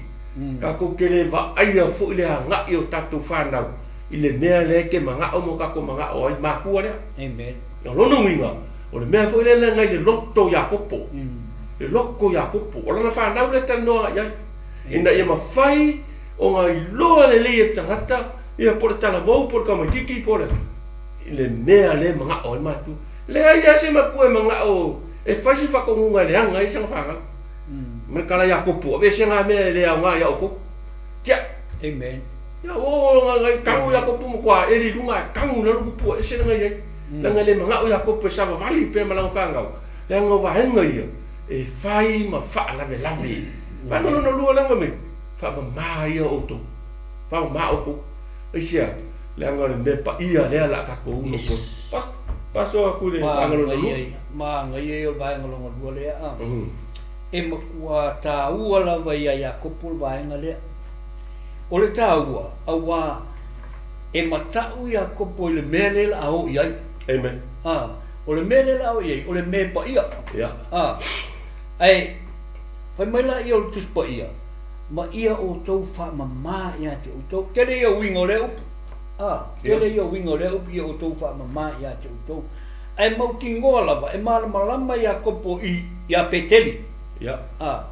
tatou te le vaaia foi le agai o tatou fanau i le mea lea e te manao ma o tatou manao ai matua lea. Amen. O lona uiga, o le mea foi lea leaga i le loto o Iakopo, le loto o Iakopo, o lana fanau lea e talanoa agai i ai, ina ia mafai ona iloa lelei e le tagata, ia po o le talavou po o le tamaitiiti po o le, i le mea lea e manao ai le matua. Leai lava se matua e manao e fai se faatonuga e leaga ai sana fanau. Ma le tala Iakopo, aveese na mea e le aoga ia outou. Tia! Amen. Ia, o, na, na, tago Iakopo matua eli i luga ae tago i lalo tupua ese lana i ai. Leaga e le manao Iakopo e savavali pea ma lana fanau, leaga o vaega ia e fai ma faalavelave. Vaega lona lua leaga mei, faamama ia outou, faamama outou. Aisea? Leaga o le mea paia lea o le a tatou ulo Yes. foi. Pas, paso atu i le vaega lona lua. Manaia ia, manaia ia o le vaega lona lua lea a. E matua taua lava ia Iakopo le vaega lea. O le taua, auā e mata'u Iakopo i le mea lea la a o i ai. Amen. A, o le mea lea la a o i ai, o le mea paia. Yeah. A, ae fai mai laia o le Tusi Paia, ma ia outou faamama ia te outou. Tele ia uiga o lea upu. A, tele ia uiga o lea upu, ia outou faamama ia te outou. Ae mautinoa lava, e malamalama Iakopo i, iā Peteli. Yeah. A,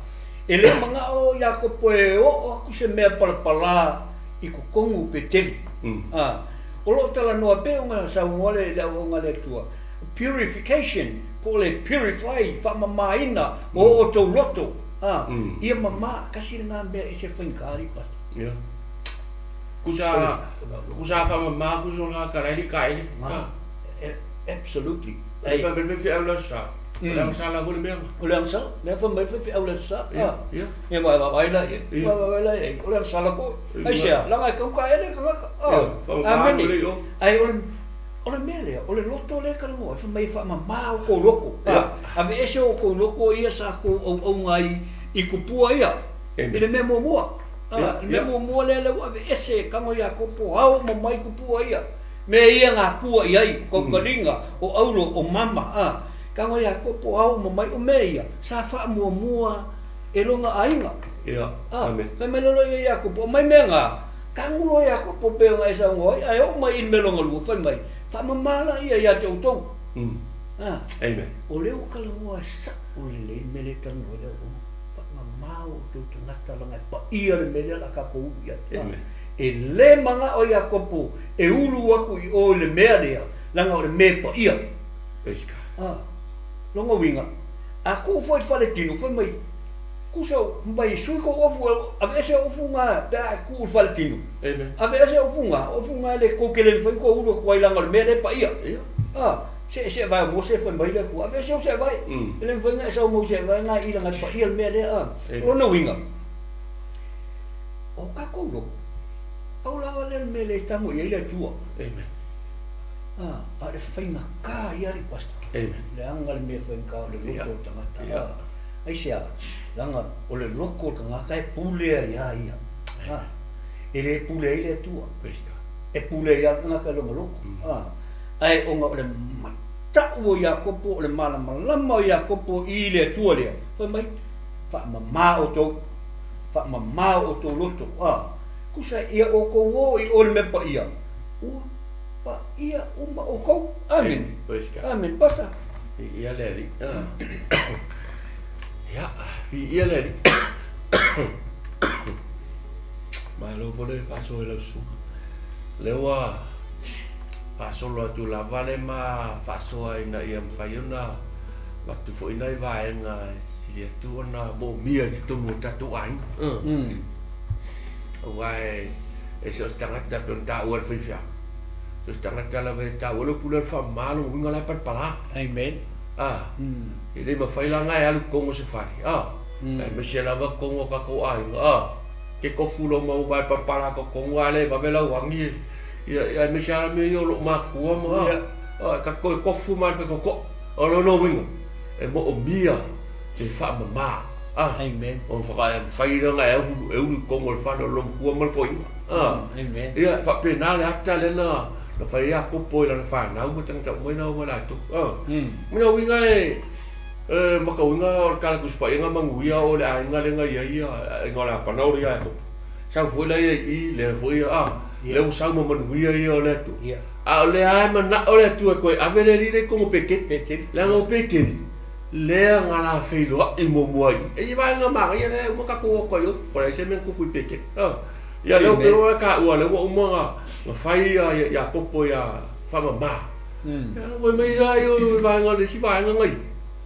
e le mana'o Iakopo e oo aku se mea palapalā i totonu o Peteli. A, o lo o talanoa pei ona saunoa le, le auauna a le Atua, purification, po o le purify, faamamaina o outou loto. A, ia mama, tasi lena mea e ese faigata alii pasi. Ia. Kusa, kusa faamama kusa la kalaili kaele. Absolutely. Ai. Fa be fe au la sa. O le agasala foi le mea. O le agasala, lea fai mai le faifeau i le Aso Sa. Ia. Ia ma e vaavaai la i ai. Ia vaavaai la i ai, o le agasala foi. Aisea? Leaga e tau taele le tagata. Amene. Ae o le o le mea lea, o le loto lea e talanoa ai, fai mai e faamama outou loto. Aveese outou loto ia sa tou auauna ai i tupua ia, i le mea muamua. Le mea muamua lea lea ua aveese e tago ia Iakopo, ao uma mai tupua ia. Mea ia na atua i ai, o tautaliga, o auro, o mama, a. Tago Iakopo, ao uma mai, o mea ia, sa faamuamua e lona aiga. Ia, A, amene. Fai mai loa ia Iakopo, aumai mea na, tago loa Iakopo pei ona e saunoa ai, ae oo mai i le mea lona lua, fai mai, faamama laia ia te outou. A, Amen. O lea ua talanoa sa'o lelei le mea lea e talanoa ai le auauna, faamama outou tagata leaga e paia le mea lea o le a tatou ulu i ai. Amen. E le manao Iakopo e ulu aku i o i le mea lea, leaga o le mea e paia. Praise God. A, lona uiga, a tuu foi i le faletino, fai mai, Kusa mai sui kou ofu, aveese ou ofu na pe a e tuu i le faletino. Amen. Aveese ou ofu na, ofu na e le tou te le mafai ona tou ulu atu ai leaga o le mea lea e paia. Ia. A, se'ese'evae o Mose fai mai le Atua, aveese ou se'evae. E le mafai ona e sau ma ou se'evae na i i leaga e paia le mea lea. A, o lona uiga, O tatou loto, pau lava lea o le mea lea e tago i ai le Atua. Amen. A, a o le faigata ia alii pastor. Amen. Leaga le mea faigata o le loto o le tagata. Yeah. A, aisea? Leaga o le loto o le tagata e pule ai ia ia. A, e le pule ai le Atua. Praise God. E pule ai lava le tagata i lona loto. A, ae ona o le mata'u o Iakopo, o le malamalama o Iakopo i le Atua lea, fai mai, faamama outou. Faamama outou loto, a, tusa ia outou o i o i le mea paia, ua paia uma outou. Amene. Amene. Pastor. Viia le Alii. Ia, viia le Alii. Malo foi le faasoa i lau susuga. Lea ua faasolo atu lava le ma faasoa ina ia mafai ona avatu foi nai vaega Sili atu ona moomia i totonu o tatou aiga. Aua e so o se tagata pei ona taua e le faifeau, so o se tagata lava e taua le upu lea o le faamama, lona uiga o la e palapala. Amen. E le mafai la ona e alu i totonu o se fale, aemaise lava totonu o tatou aiga, ke tofu loa ma uva e palapala totonu a le vave lau agi, ia aemaise lava mea ia o loo matua ma, tatou toe tofu ma le faitotoa. O lona uiga, e moomia le faamama a Amen. Ona faatoa mafai lea ona e ulu e ulu i totonu o le fale o le loomatua ma le toeaina. A Amen. Ia, e faapena le ata lea na na fai ai Iakopo i lana fanau ma tagata uma ia na o ma latou. A Lona uiga e e ma ka uiga o le Tala Tusi Paia na manuia o le aiga lea na i ai ia aiga o Lapana o le ia Iakopo. Sau foi la ia i i lea foi a lea ua sau ma manuia ia o le Atua. A o lea lava e manao le Atua e toe ave le alii lea i totonu o Peteli. Leaga o Peteli lea na la feiloai muamua ai. E i ai vaega manaia lea e uma tatou o atu ai o, po o le a se mea na tupu i Peteli. Ia lea ua pei ona taua lea ua uma ona fai ia Iakopo ia faamama. Ia fai mai la ia o le vaega o le isi vaega na i,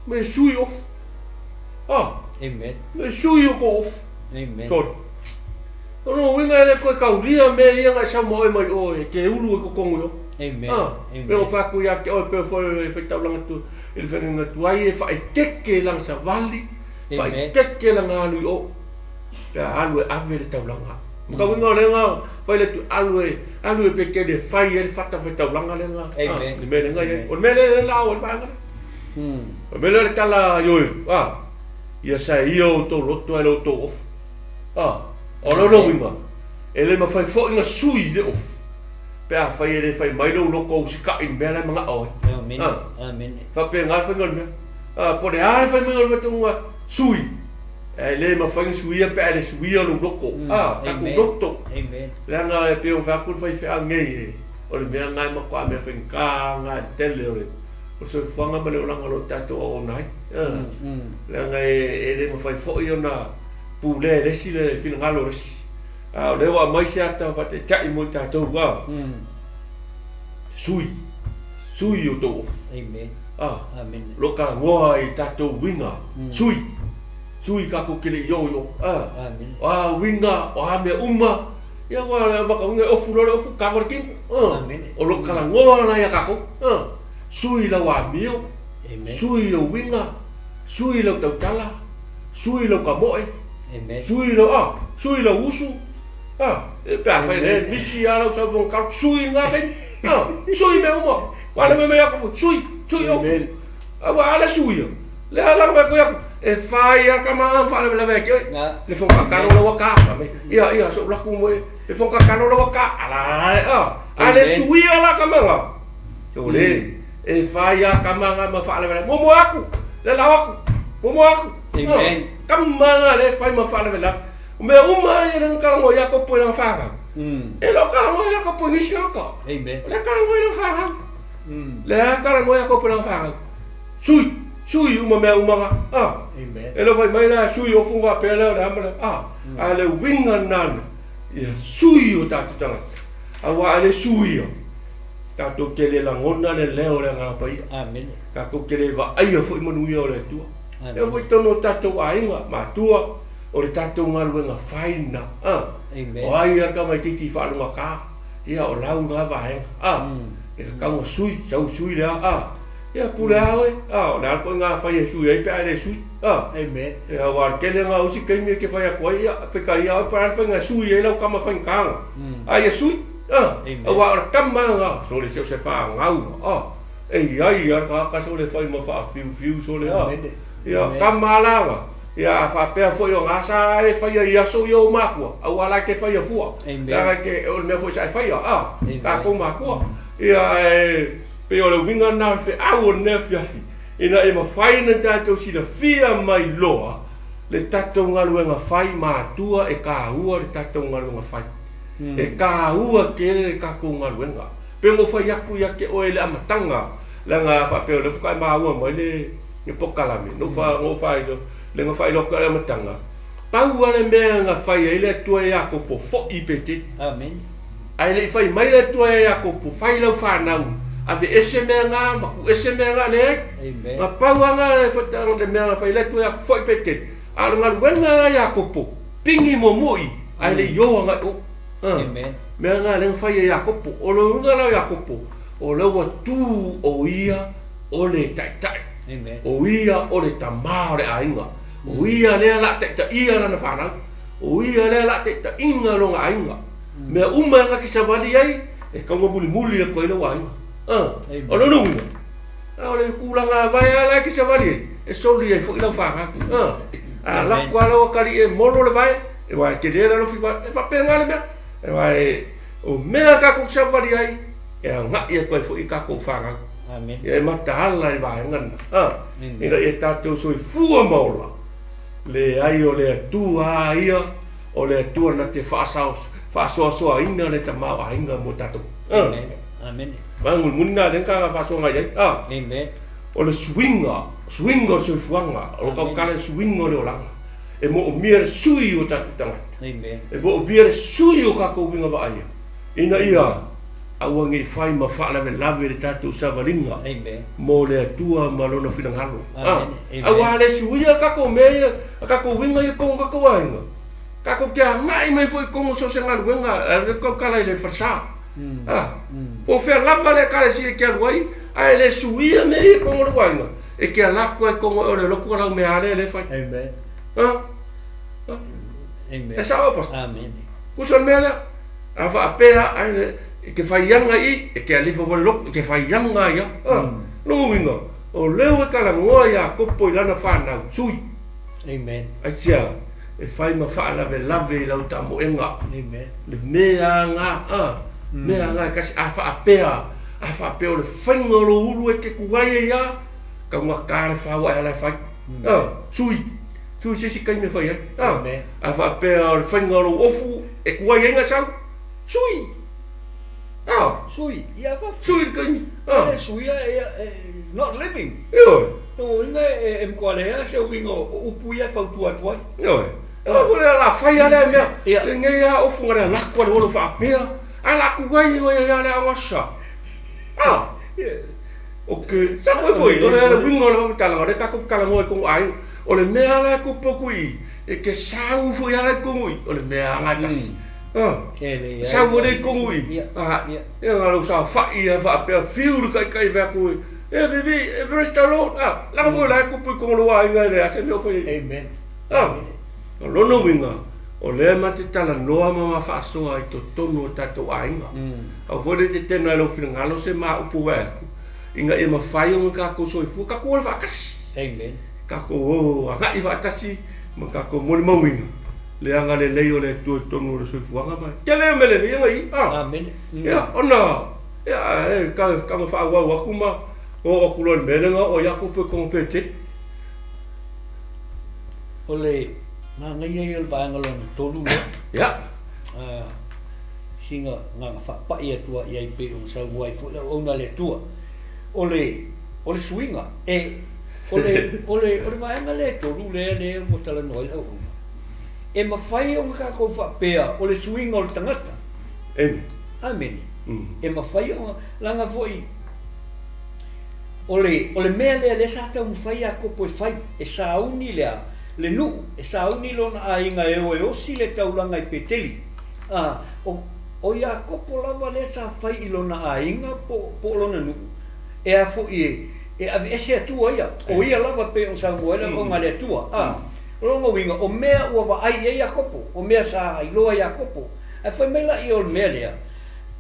me sui ofu. Amen. Me sui o tou ofu. Amen. Sorry. O lona uiga e le toe taulia mea ia na e sau ma oe mai o e te ulu i totonu i o. Amen. Ah, pe o fai atu ia te oe pe foi le faitaulaga tu i le feagaiga tuai e faaeteete lana savali, faaeteete lana alu i o pe a alu e ave le taulaga. Ma ka uiga o lea na fai le atu alu e alu e Peteli e fai ai le fata faitaulaga lea na Amen. le mea lea na i ai. O le mea lea la o le vaega lea. O le mea lea o le tala a Ioelu, ia saia outou loto ae le outou ofu. O lona uiga, e le mafai foi ona sui le ofu pe afai e le fai mai lou loto usitai i le mea la e manao ai. Amene. Amene. Faapena le faiga o le mea. Po o le a le fai maiga o le faitauga sui, e le mafai ona suia pe a e le suia lou loto. Tatou loto. Amen. Leaga e pei ona fai atu le faifeau nei, o le mea lena e matua mea faigata lena i le tele o le soifuaga ma le olaga o lo o tatou auauna ai. Leaga e le mafai foi ona pulea e le isi le finagalo o le isi. A o lea ua aumai se ata faataitai mo i tatou, a, sui, sui i outou ofu. Amen. A, Amen. o lo o talanoa i tatou uiga, sui, sui tatou te le i o i o. A, Amen. o a uiga, o a mea uma, ia aua o le amata uiga e ofu loa le ofu, kava le tino. A, Amen. o lo o talanoa la ia tatou, a, sui lau amio. Sui lou uiga, sui lau tautala, sui lou kamoe, sui lou a, sui lou usu, a, pe afai le misi lava lau saufoga kalo, sui lena taimi, a, sui mea uma. Aua le mea mai aku, sui, sui ofu. Aua a le suia, lea la mai aku, e fai a kama ma faalavelave ai ke oe. Le foga kalo lau ka, ia, ia, so laku mo e, le foga kalo lau ka, ala, a, a le suia la kama Sole, e fai a kama nga ma faalavelave. Muamua aku, le lao aku, muamua aku. Amen. Kama nga le fai ma faalavelave. O mea uma ia le kalagoa ia kopo i lana fanau. E le o kalagoa ia kopo i nisi tagata. Amen. O lea kalagoa i lana fanau. Lea kalagoa ia kopo i lana fanau. Sui, sui uma mea uma nga. Ah. Amen. E le fai mai la sui o funga pea lea o le a ma le a. A le uiga lena ia sui o tatou tagata. Aua a le suia, tatou te le lagona le leo o le Agaga Paia. Amene. Tatou te le vaaia foi manuia o le Atua. E oo foi i totonu o tatou aiga, matua, o le tatou galuega fai lena. A. Amen. O ai a tamaitiiti faalogata, ia o lau lena vaega. A. E tatau ona sui, sau sui lea. A. Ia pule lava oe. A, o le a le ituaiga fai e sui ai pe a e le sui. A. Amen. Ia aua o le tele lena o isi taimi e te fai atu ai, ia, faitalia oe pe o le a le faiga e sui ai lau tama faigata. A ia sui. A, aua o le tama lena, sole se o se fanau, a, e i ai lava le tagata sole fai ma faafiufiu sole, a, ia, tama la na, ia, a faapea foi o na sa e faia i aso ia o matua, aua la e te faia fua, leaga e te, o le mea foi sa e faia, a, tatou matua, ia, ae pei o le uiga lena o le feau o lenei afiafi, ina ia mafai ona tatou silafia ma iloa le tatou galuega fai matua e taua le tatou galuega fai. E taua tele le tatou galuega. Pei ona ou fai atu ia te oe i le amataga, leaga a faapea o lea faatoa e maua mai le polokalame, na ou faailoa, lea na faailoa atu i le amataga, pau lava le mea na fai ai le Atua ia Iakopo, foi i Peteli. Ae le i fai mai le Atua ia Iakopo, fai lau fanau, aveese mea na ma tuuese mea na, leai. Na pau lava na le mea na fai ai le Atua ia Iakopo, foi i Peteli. A o le galuega la a Iakopo, pigi muamua i, ae le i o agai o. Amen. Mea na lea na fai e Iakopo. O le uiga la o Iakopo, o lea ua tu o ia o le taitai. Amen. O ia o le tamā o le aiga. O ia lea la taitaia lana fanau. O ia lea la taitaiga lona aiga. Mea uma na te savali ai, e tatau ona mulimuli atu ai lou aiga. O lona uiga, o le tulaga vae lava la e te savali ai, e soli ai foi lau fanau. A lako lava lau atalii e molo le vae, aua e tele le alofi vae, e faapena le mea. Aua o mea tatou te savali ai, e agai atu ai foi i tatou fanau. Ia e mataala i le vaega lena, ina ia tatou soifua ma ola, leai o le Atua lava ia, o le Atua na te faasoasoaina le tamaoaiga mo tatou. Amene. Vaega mulimuli lena lea na faasoa i ai. Amen. O le suiga, suiga o le soifuaga, o lo tautala le suiga o le olaga. E moomia le sui o tatou tagata. Amen. E moomia le sui o tatou uiga vaaia, ina ia aua ne i fai ma faalavelave le tatou savaliga Amen. mo le Atua ma Lona finagalo. Amen. Amen. Aua a le suia tatou mea ia, tatou uiga ia i totonu o tatou aiga, tatou te agai mai foi i totonu o so o se galuega, le tautala i le falesa. Po o fea lava le ekalesia e te alu ai, ae le suia mea ia i totonu o lou aiga, e te ala atu ai i totonu o le lotu a lau mea lea e le fai. Amen. Amen. E sao pastor? Amen. Tusa o le mea lea. A faapea ae e te faiaga i i, e te alefa foi i le lotu, e te faiaga ai lava. Lona uiga, o lea ua talanoa Iakopo i lana fanau, sui. Amen. Aisea? E fai ma faalavelave i lau tamoega. Amen. Le mea lena, a, mea lena e tasi, a faapea, a faapea o le faiga o lou ulu e te tuai ai lava, taugata le fau ae ala e fai. A, sui, sui se isi taimi e fai ai. A, Amen. a faapea o le faiga o lou ofu e tuai ai na sau, sui. A. Sui, ia fafo. Sui le taimi. A. E sui ia, ia, not living. Ioe. Lona uiga e matua leai lava se uiga o upu ia e fautua atu ai. Ioe. Aua foi le la fai lea mea. Ia. Lenei lava ofu na le lako le olo faapea. A la tuai mai ai le aoga sa. A. O ke sa foi o le uiga o le faamatalaga o lea tatou talanoa i totonu o aiga. O le mea la e tupu atu i i, e te sau foi lava i totonu i i, o le mea lava e tasi. Sau foi lea i totonu i i, ia na lou saofai lava faapea, fiu le taitai fai atu E vivi, e praise the Lord. Ah, leaga foi o la e tupu i totonu o lou aiga e leai se mea o fai ai. Amen. Ah, o lona uiga, o lea ma te talanoa ma ma faasoa i totonu o tatou aiga. Aua foi ne i tetena e lou finagalo se ma upu vae atu, ina ia mafai ona tatou soifua, tatou ola faatasi. Amen. Tatou o agai faatasi ma tatou molimauina le agalelei o le Atua i totonu o le soifuaga ma tele mea lelei ana ia. Ah. Amen. Ia, ona ia, e taga faaauau atu ma oo atu loa i le mea lea na oo ai Iakopo i totonu o Peteli. O le manaia ia o le vaega lona tolu lea. Ia. Sina agaga faapai atu i ai pei ona saunoa ai foi le auauna a le Atua. O le, o le suiga, e, o le, o le, o le vaega lea e tolu lea, lea ua talanoa ai le auauna. E mafai ona tatou faapea o le suiga o le tagata. Amen. Amene. E mafai ona, leaga foi, o le, o le mea lea lea sa taumafai Iakopo e fai, e sauni le a? Le nuu, e sauni lona aiga e o e osi le taulaga i Peteli. A, o, o Iakopo lava lea sa fai i lona aiga po, po o lona nuu, e a foi e, e aveese Atua ia, o ia lava pei ona saunoa ai le auauna a le Atua. A, o lona uiga, o mea ua vaai i ai Iakopo, o mea sa iloa e Iakopo. Ae fai mai laia o le mea lea,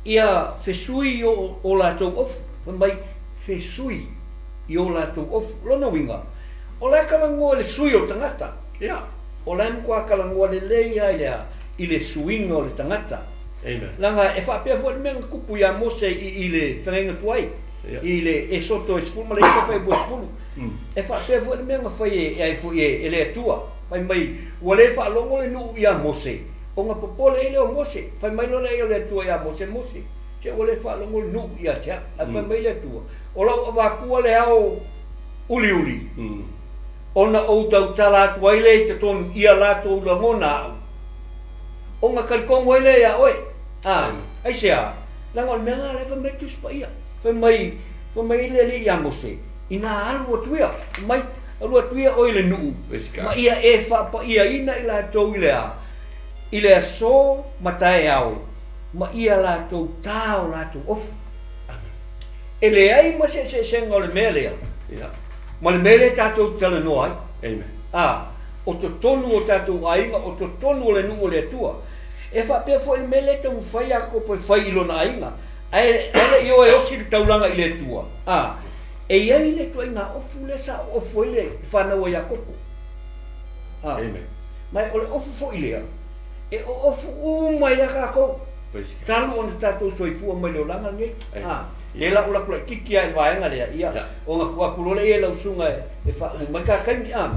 ia fesui i o latou ofu. Fai mai, fesui i o latou ofu. O lona uiga, o la e talanoa i le sui o le tagata. Ia. O la e matua talanoa lelei lava i le a? I le suiga o le tagata. Amen. Leaga e faapea foi le mea na tupu ia Mose i i le feagaiga tuai, Ia. i le Esoto e 19 fuainumera 10. E faapea foi le mea na fai e ai foi e le Atua. Fai mai, ua le faalogo le nuu ia Mose, ona popole ai lea o Mose. Fai mai loa lea o le Atua ia Mose, Mose, se ua le faalogo le nuu ia te au. Ae fai mai le Atua, O lau avatua le ao uliuli, ona ou tautala atu ai lea i totonu ia latou lagona au, ona talitonu ai lea iā oe. A, aisea? Leaga o le mea lena o lea e fai mai le Tusi Paia. Fai mai, fai mai le Alii ia Mose, Inā alu atu ia, fai mai, alu atu ia oe i le nuu, ma ia e faapaiaina i latou i le a? I le aso ma taeao, ma ia latou tā o latou ofu. E leai ma se eseesega o le mea lea ma le mea lea tatou te talanoa ai. Amen. A, o totonu o tatou aiga, o totonu o le nuu o le Atua. E faapea foi le mea lea e taumafai Iakopo e fai i lona aiga, ae, ae le i o e osi le taulaga i le Atua. A, e i ai le ituaiga ofu lea sa oofu ai le fanau a Iakopo. A, Amen. Ma o le ofu foi lea, e oofu uma ai lava tatou. Talu ona tatou soifua mai le olaga lenei. A, lea la ua laku laitiiti lava i le vaega lea, ia, ona tuu atu loa lea i lau susuga e faauma mai ta taimi. A,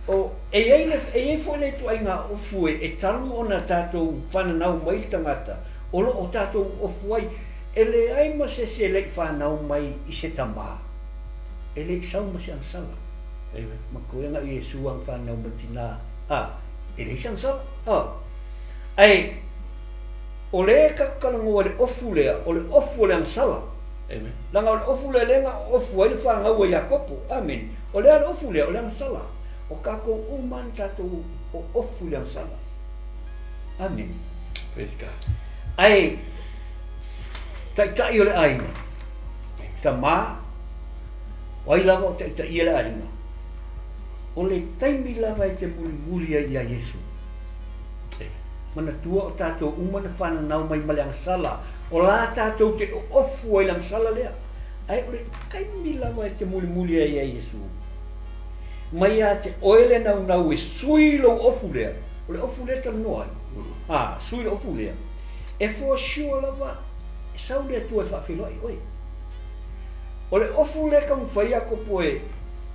o, e i ai le, e i ai foi le ituaiga ofu e, e talu ona tatou fananau mai le tagata, o lo o tatou ofu ai. E leai ma se isi e le i fanau mai i se tama, e le i sau ma se agasala. Matua na o Iesu lava na fanau mai le tina, a, e leai se agasala. A, ae o lea e tatou talanoa i le ofu lea, o le ofu o le agasala. Amen. Leaga o le ofu lea lea na ofu ai le fanau a Iakopo. Amene. O le a le ofu lea? O le agasala. O tatou uma lava na tatou ofu i le agasala. Amene. Praise God. Ae taitai o le aiga, tama, o ai lava o taitaia le aiga, o le taimi lava e te mulimuli ai ia Iesu. Manatua o tatou uma na fananau mai ma le agasala, o la tatou te oofu ai i le agasala lea. Ae o le taimi lava e te mulimuli ai ia Iesu, mai ia te oe le naunau e sui lou ofu lea, o le ofu lea e talanoa ai, a, sui le ofu lea, e for sure lava e sau le Atua e faafeiloai oe. O le ofu lea e taumafai Iakopo e,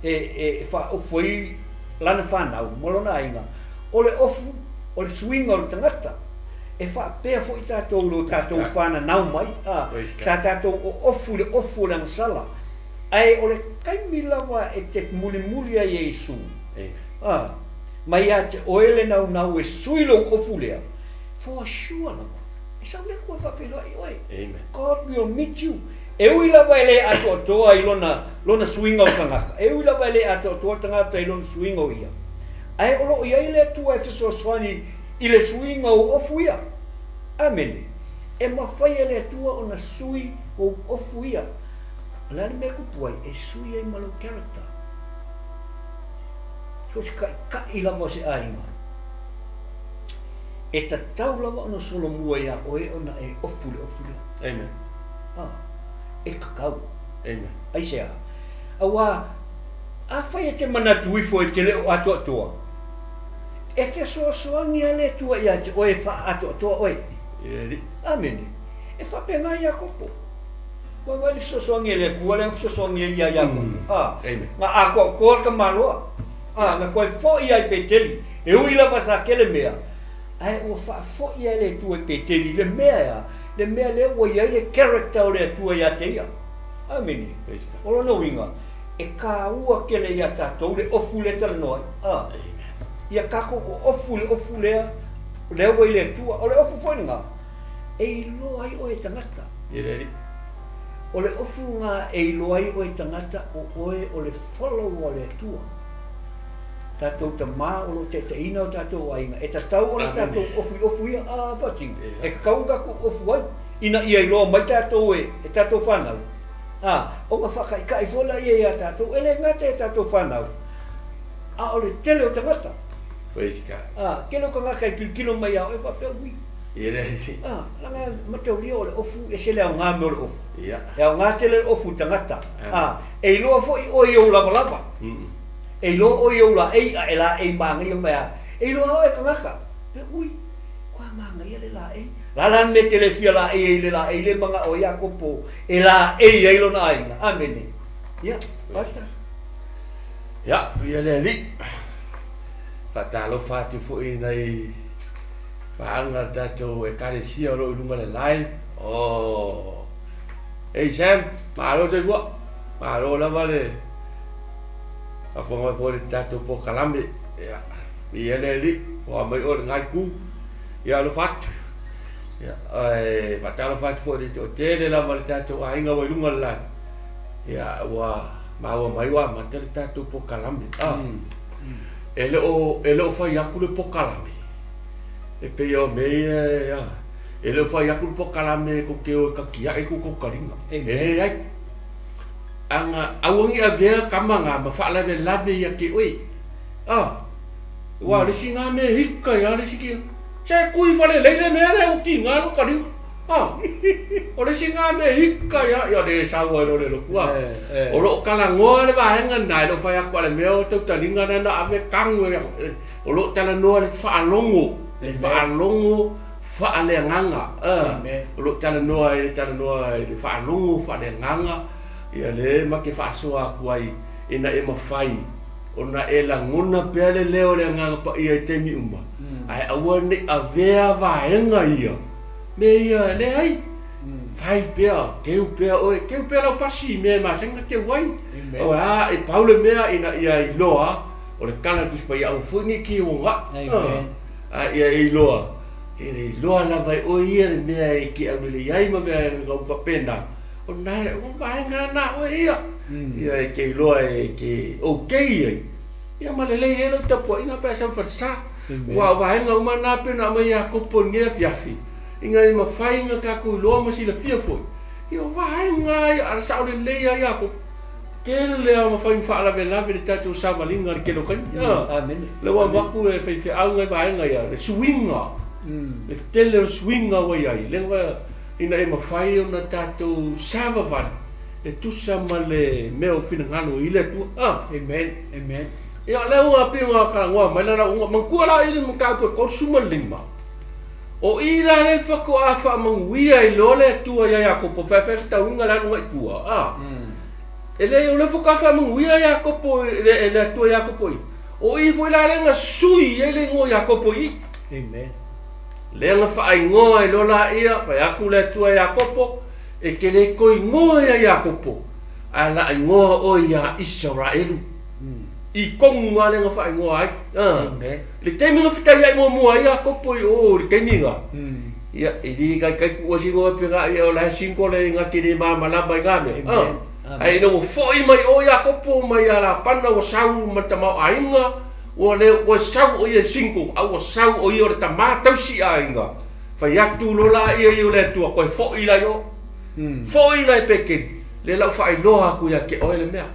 e, e, e faaofu ai lana fanau ma lona aiga, o le ofu, o le suiga o le tagata. E faapea foi tatou i lo tatou fananau mai, a, sa tatou oofu i le ofu o le agasala. Ae o le taimi lava e te mulimuli ai e Iesu, a, mai ia te oe le naunau e sui lou ofu lea, for sure lava, e sau le Atua e faafeiloai oe. God will meet you. E ui lava e le atoatoa i lona, lona suiga o le tagata, e ui lava e le atoatoa le tagata i lona suiga o ia, ae o lo o i ai le Atua e fesoasoani i le suiga o ofu ia. Amene. E mafai e le Atua ona sui ou ofu ia. O le a le mea e kupu ai? E sui ai ma lou character. So o se kaʻikaʻi lava o se aiga, e tatau lava ona solomua iā oe ona e ofu le ofu lea. Amen. Ah, e kakau. Amen. Aisea? Auā, afai e te manatu ifo e te le o atoatoa, e fesoasoani lava le Atua ia te oe e faaatoatoa oe. Amene. E faapena Iakopo. Vaavaai le fesoasoani a le Atua lea na fesoasoani ai ia Iakopo. A, na atoatoa le tamaloa. A, na toe foi lava i Peteli. E ui lava sa tele mea, ae ua faafoi lava e le Atua i Peteli le mea e a? Le mea lea ua i ai le character o le Atua ia te ia. Amene. O lona uiga, e taua tele ia tatou le ofu lea e talanoa ai. A, ia tatou oofu i le ofu lea, lea ua i le Atua. O le ofu foi lena, e iloa ai oe e tagata. O le ofu lena e iloa ai oe e tagata o oe o le follower o le Atua. Tatou tama o lo o taitaiina o tatou aiga, e tatau ona tatou ofu i ofu ia, a faatino, e tatau ona tatou ofu ai, ina ia iloa mai tatou e tatou fanau, a, ona faataitai foi laia ia tatou, e le gata ia tatou fanau, a o le tele o tagata. Praise God. A, tele o tagata e tilotilo mai ia oe faapea, ui. Ia le alii. A, leaga mataulia o le ofu, e ese le aoga mea o le ofu. Ia. E aoga tele le ofu i tagata. A, e iloa foi oe i ou lavalava. E iloa oe i ou laei a e laei manaia mai a. E iloa oe e tagata. Pe ui, kua manaia le laei. La la le mea e te le fia laei ai i le laei le manao ai Iakopo e laei ai lona aiga. Amene. Ia, Pastor. Ia, ia le alii. Faatalofa atu foi i nai paaga le tatou Ekalesia o lo o i luga le live. Oh. Hey Sam, malo soifua. Malo lava le faafofoga mai foi i le tatou polokalame. Ia, ia le alii, ua mai oe i lena itu. Ia alofa atu. Ia, ae faatalofa atu foi i le toatele lava le tatou aiga ua i luga le live. Ia, ua maua mai ua amata le tatou polokalame. Ah. E le o, e le o fai atu le polokalame. E pei o mea ia, ia, e le o fai atu le polokalame tou te o e tatiae tou tautaliga. E leai. Aga aua ne i avea tama na ma faalavelave ia te oe. Ah. Aua o le isi na mea e hika ai lava le isi kia. Se kui falelei le mea lea ua tiga lou taliga. A, o le isi lena mea ika ia, ia le sau ai loa le lotu a. O lo o talanoa le vaega lena, e le o fai atu a le mea o tautaliga na na ave tanu e, o lo o talanoa le faalogo, le faalogo faaleagaga. A, o lo o talanoa i le talanoa i le faalogo faaleagaga, ia le ma te faasoa atu ai ina ia mafai ona e lagona pea le leo o le Agaga Paia i taimi uma, ae aua ne i avea vaega ia Mea ia, leai. Fai pea, keu pea oe, keu pea lau pasi i mea e masani ona keu ai. O a, e pau le mea ina ia iloa, o le tala a le Tusi Paia, aua foi ne i keu ogaʻu. A ia e iloa, e le iloa lava e oe ia le mea e te aulelei ai ma mea e faapena, o na, o vaega na a oe ia. Ia e te iloa e te okay ai, ia ma lelei ai lau tapuaiga pe a sau i falesa. Aua o vaega uma na pei ona aumai Iakopo i lenei afiafi, ina ia mafai ona tatou iloa ma silafia foi, ia o vaega ia, a sao lelei lava Iakopo, tele lava ma fai ma faalavelave i le tatou savaliga i le tele o taimi. Lea ua avatu e faifeau nai vaega ia, le suiga, le tele o le suiga ua i ai, lea ina ia mafai ona tatou savavali e tusa ma le mea o finagalo i le Atua. Amen. Amen. Ia, lea ua pei ona talanoa mai lana uga, manatua la i le mataupu e 35, o i la lea faatoa faamanuia ai loa le Atua ia Iakopo, faifefaitauina le aluga i tua, a. E leai, o lea faatoa faamanuia Iakopo e le Atua ia Iakopo i, o i foi la lea na sui ai le igoa o Iakopo i i. Amen. Lea na faaigoa ai loa laia, fai atu le Atua ia Iakopo, e te le toe igoa ia Iakopo, ae la igoa oe ia Isaraelu. I tonu lava lea na faaigoa ai. Le taimi na fetaiai muamua ai Iakopo i o i le taimi lena, ia, e le taitai tuua se igoa pe na ia o la e single e na te le malamalama i na mea. Ae ina ua foi mai o Iakopo mai ia Lapana ua sau ma le tamaoaiga, ua le toe sau o ia e single, a ua sau o ia o le tama tausi aiga. Fai atu loa laia ia o le Atua, toe foi la i o. Foi la i Peteli. Lea la ua faailoa atu ia te oe le mea.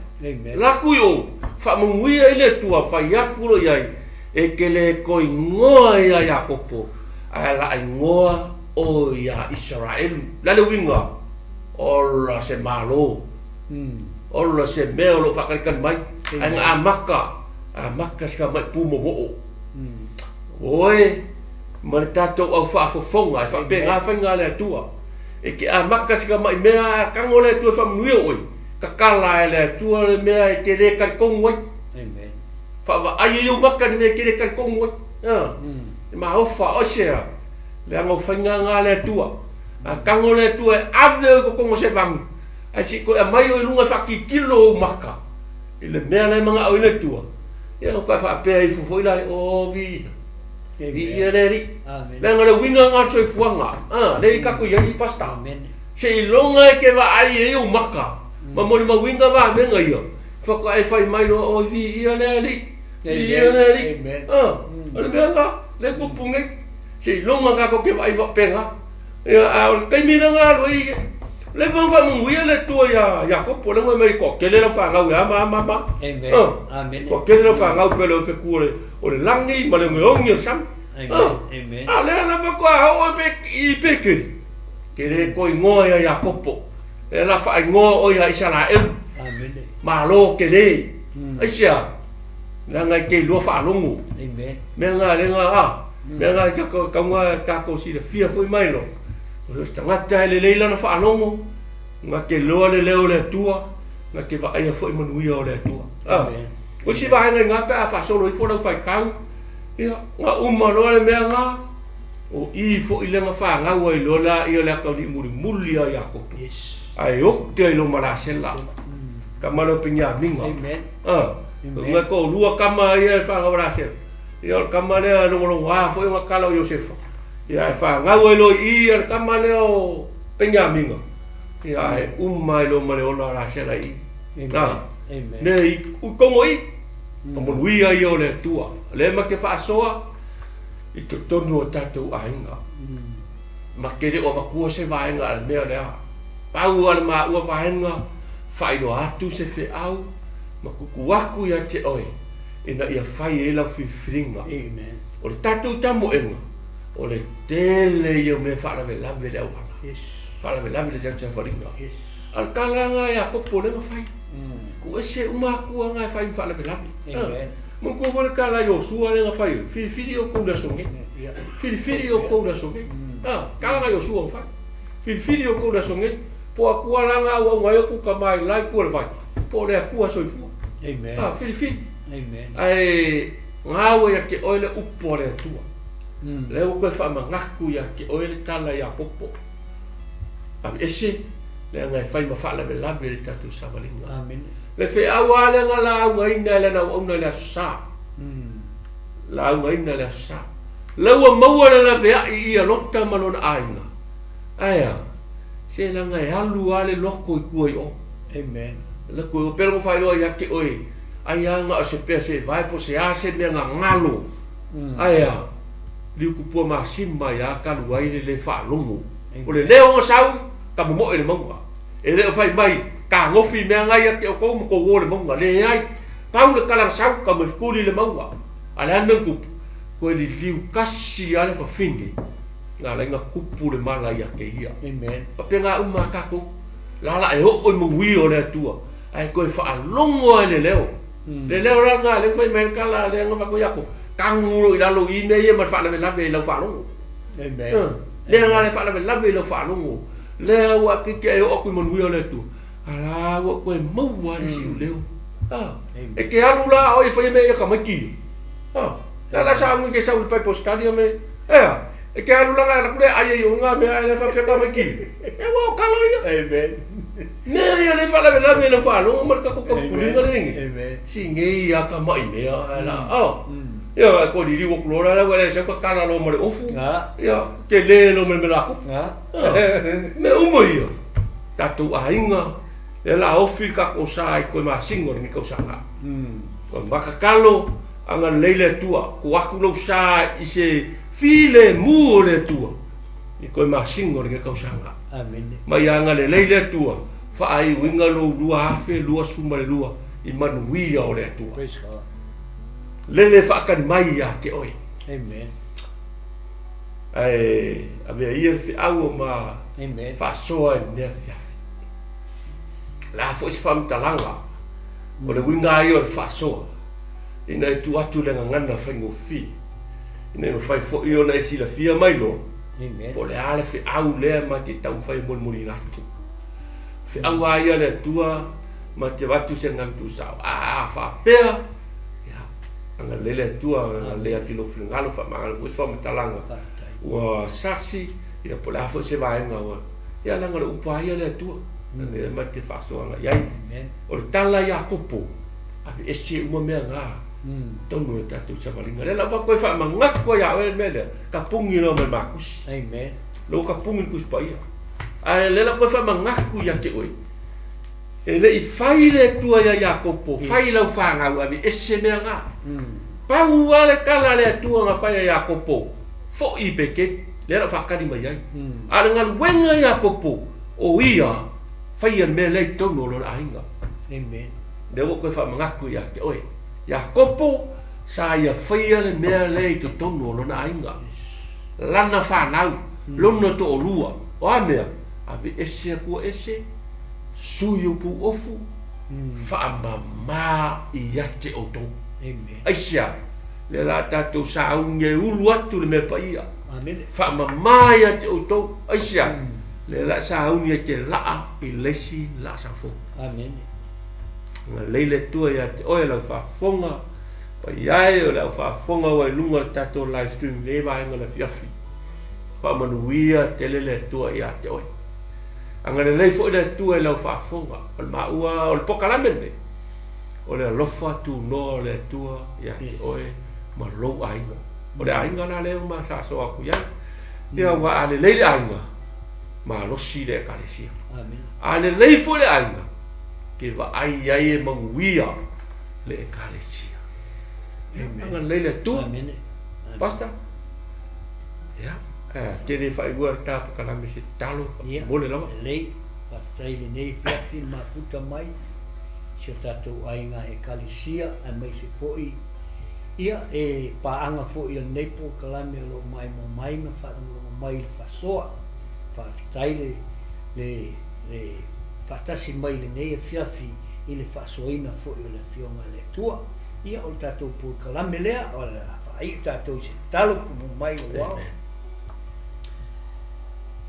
Alu atu i o, faamanuia i le Atua, fai atu loa i ai, E te le toe igoa ia Iakopo, ae la igoa oe ia Isaraelu. O le a le uiga? Ola se Malo. Ola se mea o lo o faatalitali mai. Ae na amata, amata si tamai pu momoo. Oe ma le tatou au faafofoga, e faapena faiga a le Atua. E te amata si tamai mea ae tago le Atua e faamanuia oe, tatala e le Atua le mea e te le talitonu ai. Faavaai ai ou maka i le mea e te le talitonu ai. E maofa, aisea? Leaga o faiga na a le Atua. A tago le Atua e ave oe i totonu o se vanu, ae se i toe aumai oe i luga e faatilotilo ou maka i le mea la e manao ai le Atua, ia ona toe faapea ifo foi la, O, viia, viia le Alii. Leaga o le uiga lena o le soifuaga, a, lea i tatou i ai, Pastor. Seiloga e te vaai ai ou maka ma molimauina vamega ia, faatoa e fai mai loa, Oi, viia le Alii, viia le Alii. A, o le mea lena, lea e tupu nei. Seiloga tatou te vaai faapena. Ia, a o le taimi lea na alu ai, leva ona faamanuia le Atua ia Iakopo, lea na fai mai, e toatele lau fanau e a ma a ma a. Amen. Amen. Toatele lau fanau pei o le fetu o le lagi ma le ogeoge o le sami. Amen. Amen. A lea la faatoa oo i Peteli, te le toe igoa ia Iakopo, lea la faaigoa oe ia Isaraelu. Amen. Malo tele. Aisea? Leaga e te iloa faalogo. Amen. Mea na lea na a. Mea na e tauga tatou silafia foi mai loa. O se tagata e lelei lana faalogo, na te iloa le leo o le Atua, na te vaaia foi manuia o le Atua. Amen. O isi vaega i ina pe a faasolo ifo lau faitau, ia, na uma loa le mea na, o i foi lea na fanau ai loa laia le atalii mulimuli a Iakopo. Yes. Ae ote ai loa ma Lasela, tama lea o Peniamina. Amen. Ah, Amen. Na toalua tama ia e fanau a Lasela. Ia o le tama lea e logologoa foi ona tala o Iosefa. Ia ae fanau ai loa i i le tama lea o Peniamina. Ia ae uma ai loa ma le ola o Lasela i i. Amen. Ah, Amen. mea i totonu o i, o manuia ia o le Atua. O lea ma te faasoa i totonu o tatou aiga. Ma te le o avatua se vaega a le mea o le a. Pau lava le maua vaega, faailoa atu se feau ma tutu atu ia te oe ina ia fai ai lau filifiliga. Amen. O le tatou tamoega, o le tele ia o mea e faalavelave le auala. Yes. Faalavelave le tatou savaliga. Yes. A o le tala lena a Iakopo lea na fai. Tuu ese uma atua na e fai ma faalavelave. Amen. Manatua foi le tala a Iosua lea na fai ai, filifili outou i le aso nei. Filifili outou i le aso nei. Tala na Iosua na fai. Filifili outou i le aso nei, po o Atua la na auauna ai outou tama i la itu o le vai, po o le Atua soifua. Amen. Filifili. Amen. Ae gaua ia te oe le upu a le Atua. Lea ua toe faamanatu ia te oe le tala a Iakopo. Aveese, leaga e fai ma faalavelave le tatou savaliga. Amen. Le feau lava lea na laugaina e lana auauna i le Aso Sa. Laugaina i le Aso Sa. La ua maua le laveai ia Lota ma lona aiga. Ae a? Se leaga e alu lava le loto i tua i o. Amen. Loto i o. Pei ona faailoa ia te oe, ai lava na o se pea se vae po o se a se mea na galo. Ae a? Liutupua masima ia talu ai le le faalogo. O le leo na sau, ka momoe le mauga. E le o fai mai, Tagofi mea na ia te outou ma tou o le mauga. Leai. Pau le tala na sau, ka moe fetuli le mauga. A le a le mea na tupu? Toe liliu kasi lava le fafine, na ala ai na tupu le mala ia te ia. Amen. Faapena uma a tatou. La la e oo i manuia o le Atua, ae toe faalogo lava i le leo. Le leo la lena lea na fai mai ai le tala lea na avatu ia te tagu loa i lalo i mea ia ma le faalavelave i lau faalogo. Amen. Lea la le faalavelave i lau faalogo. Lea ua akeke e oo atu i manuia o le Atua, a la ua toe maua le siu leo. E te alu la oe e faia mea ia tamaiti ia. La la sa au ke sau i le Bible study me, ea, e te alu la nga le ai ai o nga mea ai le fa feka mai ki. E ua o kala ia. Amen. Mea ia le faalavelave i lau faalogo ma le tatou taufukuliga le nge. Amen. Si nei ia ka mai mea ai la. Ia, ko liliu aku loa la ua le sau ka kala loa ma le ofu. Ia, tele loa ma le mea la kupu. Mea uma ia, tatou aiga, lea la ofi le tatou sa i toe masina o lenei tausaga. O le matatalo, agalelei le Atua, tuu atu lou sa i se filemu o le Atua i toe masina o lenei tausaga. Amene. Ma ia agalelei le Atua, Faaiuina lou 2022 i manuia o le Atua. Praise God. Lele faatali mai ia te oe. Amen. Ae avea ia le feau o ma Amen. faasoa i lenei afiafi. O le a foi se faamatalaga o le uiga lava ia o le faasoa, ina ia tuu atu le gagana faigofie, ina ia mafai foi ona e silafia ma iloa Amen. po o le a le feau lea ma te taumafai e molimoliina atu. O feau lava ia a le Atua ma te avatu se gagana tuusao. A faapea, ia, agalelei le Atua, agalelei atu i lou finagalo, faamagalo foi se faamatalaga Faafetai. ua sasi, ia po o le a foi se vaega ua, ia leaga o le upu lava ia a le Atua, lea ma te faasoaga i ai. Amen. O le tala a Iakopo, aveese uma mea na totonu o le tatou savaliga. Lea la ua toe faamanatu ai ia oe le mea lea, tapuni loa ma le matusi. Amen. Lea ua tapuni le Tusi Paia. Ae lea la ua toe faamanatu ia te oe, e le i fai le Atua ia Iakopo, fai lau fanau, aveese mea na. Pau lava le tala a le Atua na fai ia Iakopo, foi i Peteli. Lea la ua faatali mai ai. A o le galuega a Iakopo, o ia faia le mea lea i totonu o lona aiga. Amen. Lea ua ou toe faamanatu ia te oe. Iakopo, sa ia faia le mea lea i totonu o lona aiga. Lana fanau, lona toalua. O a mea? Aveese Atua ese, sui outou ofu, faamama ia te outou. Amen. Aisea? Lea la tatou sauni e ulu atu le mea paia. Amene. Faamama ia te outou. Aisea? Lea la sauni e te laa i le isi laasaga fou. Amene. Agalelei le Atua ia te oe lau faafofoga paia e o le au faafofoga ua i luga o le tatou live stream i lenei vaega o le afiafi. Faamanuia tele le Atua ia te oe. Agalelei foi le Atua i lau faafofoga. O le maua o le pokalame lenei, o le alofa tunoa o le Atua ia te oe ma lou aiga. O le aiga la lea ua saasoa atu i ai. Ia aua a lelei le aiga, malosi le Ekalesia. A lelei foi le aiga, ke vaai ai e manuia le Ekalesia. Agalelei le Atua. Pastor? Ia, tele faaiua le ta pokalame se tatalo, momoli lava. Lelei, faafetai i lenei afiafi le mafuta mai si o tatou aiga Ekalesia aemaise foi ia e paaga foi a lenei polokalame o lo o maimoa mai ma faalogologo mai i le faasoa. Faafetai le le le faatasi mai i lenei afiafi i le faasoaina foi o le Afioga a le Atua. Ia o le tatou polokalame lea, o le a faaiu tatou i se tatalo pupuu mai lou ao.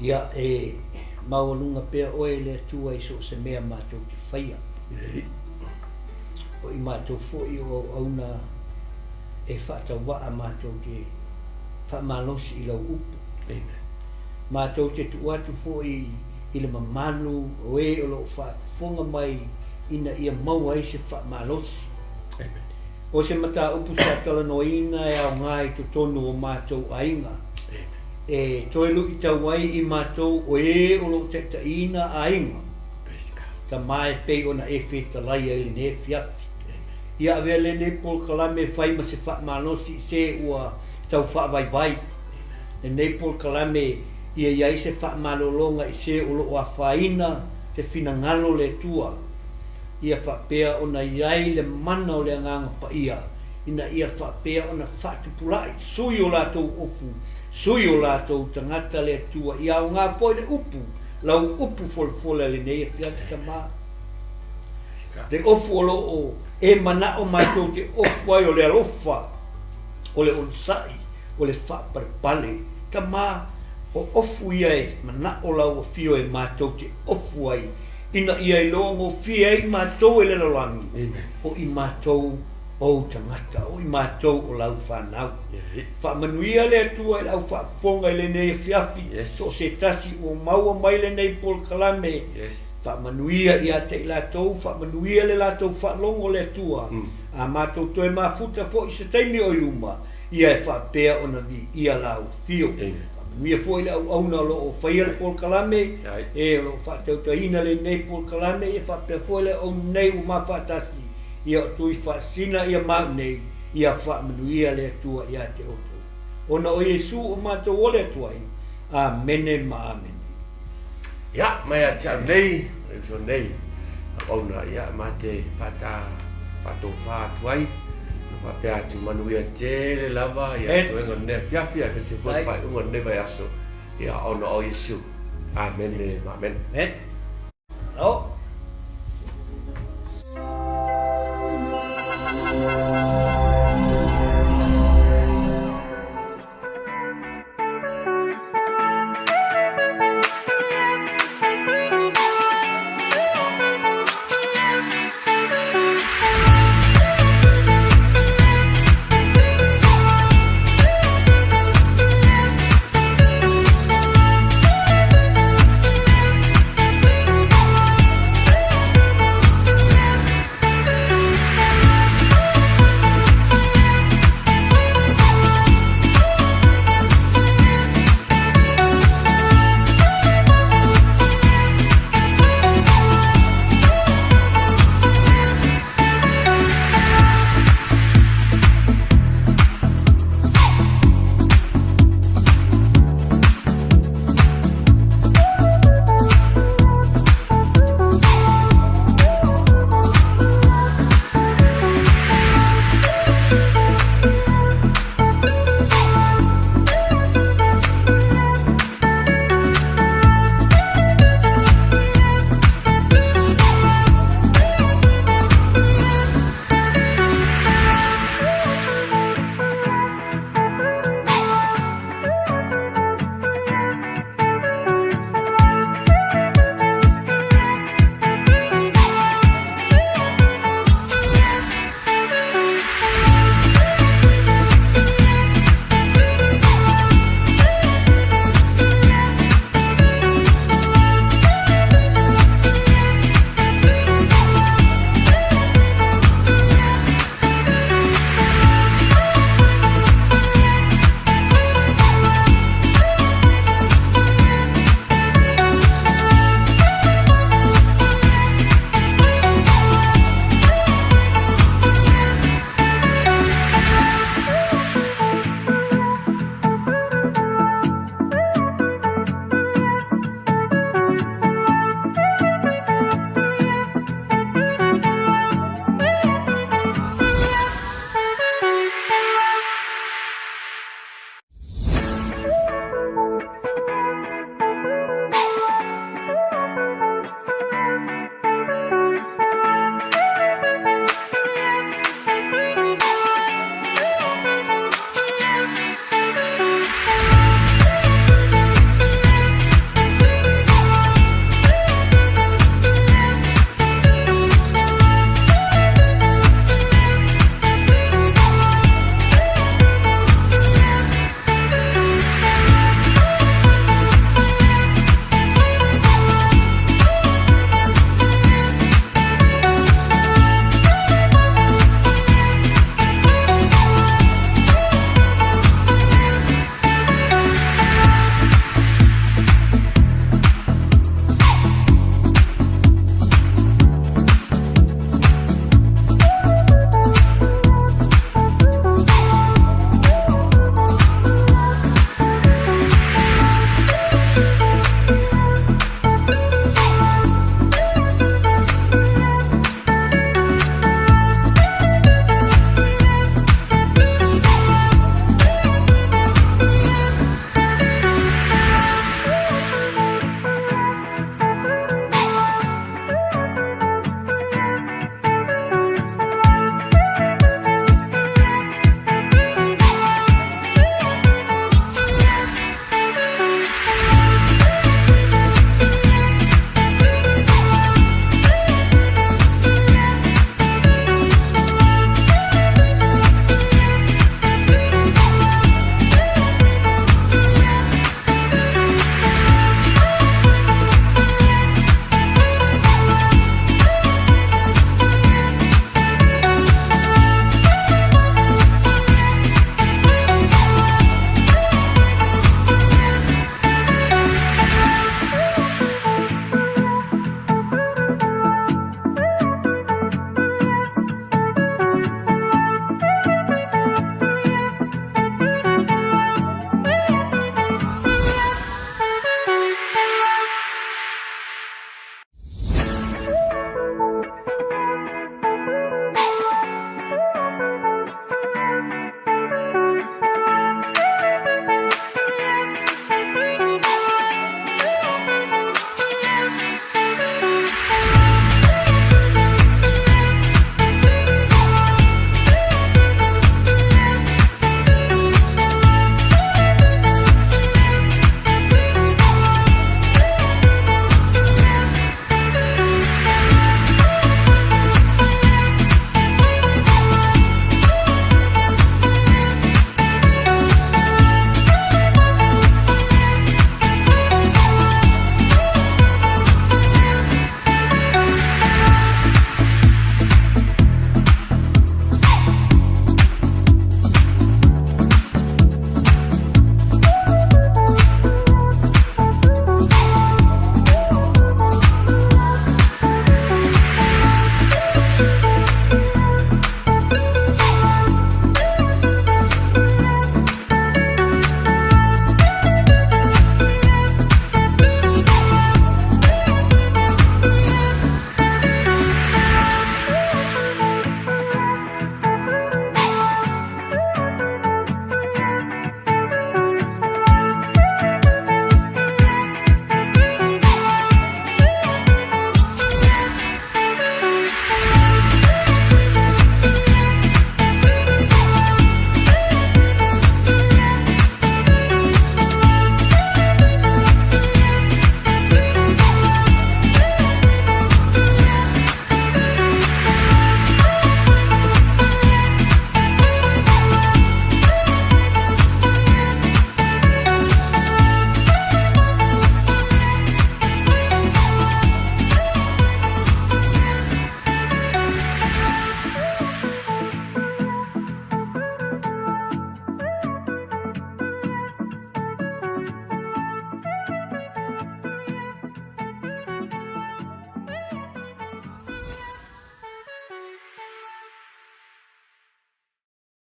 Ia e maualuga pea oe e le Atua i so o se mea matou te faia. O i matou foi o auauna e faatauvaa matou te faamalosi i lau upu. Matou te tuu atu foi i le mamalu o e o lo o faafofoga mai ina ia maua ai se faamalosi. O se mataupu sa talanoaina e aoga i totonu o matou aiga, e toe luitau ai i matou o e o lo o taitaiina aiga, Tama e pei ona e fetalai ai i lenei afiafi. Ia avea lenei polokalame e fai ma se faamalosi i se ua tau faavaivai. Lenei polokalame ia i ai se faamalologa i se o lo o afaina se finagalo o le Atua, ia faapea ona i ai le mana o le Agaga Paia ina ia faapea ona faatupula'i sui o latou ofu, sui o latou tagata le Atua, ia aoga foi le upu, lau upu folafola i lenei afiafi, Tama. Le ofu o lo o e mana'o matou te ofu ai o le alofa, o le onosai, o le faapalepale. Tama, o ofu ia e mana'o lau Afio e matou te ofu ai, ina ia iloa gofie ai matou e le lalolagi, o i matou ou tagata, o i matou o lau fanau. Faamanuia le Atua i le au faafofoga i lenei afiafi, so o se tasi ua maua mai lenei polokalame, faamanuia ia te i latou, faamanuia le latou faalogo le Atua, a matou toe mafuta foi i se taimi o i luma, ia e faapea ona viia lau afio. Faamanuia foi le auauna o lo o faia le polokalame, e o lo o faatautaina lenei polokalame, ia faapea foi le auauna nei ua ma faatasi, ia o Tui Faasina ia ma au nei, ia faamanuia le Atua ia te outou. Ona o Iesu o matou ole atu ai. Amene ma amene. Ia, mai ia te au nei, le uso nei, auauna, ia, ma te faata, faatofa atu ai, ma faapea atu manuia tele lava, ia, toega o lenei afiafi, aemaise foi le faaiuga o lenei vaiaso, ia, ona o Iesu. Amene ma amene. Amen. Alo.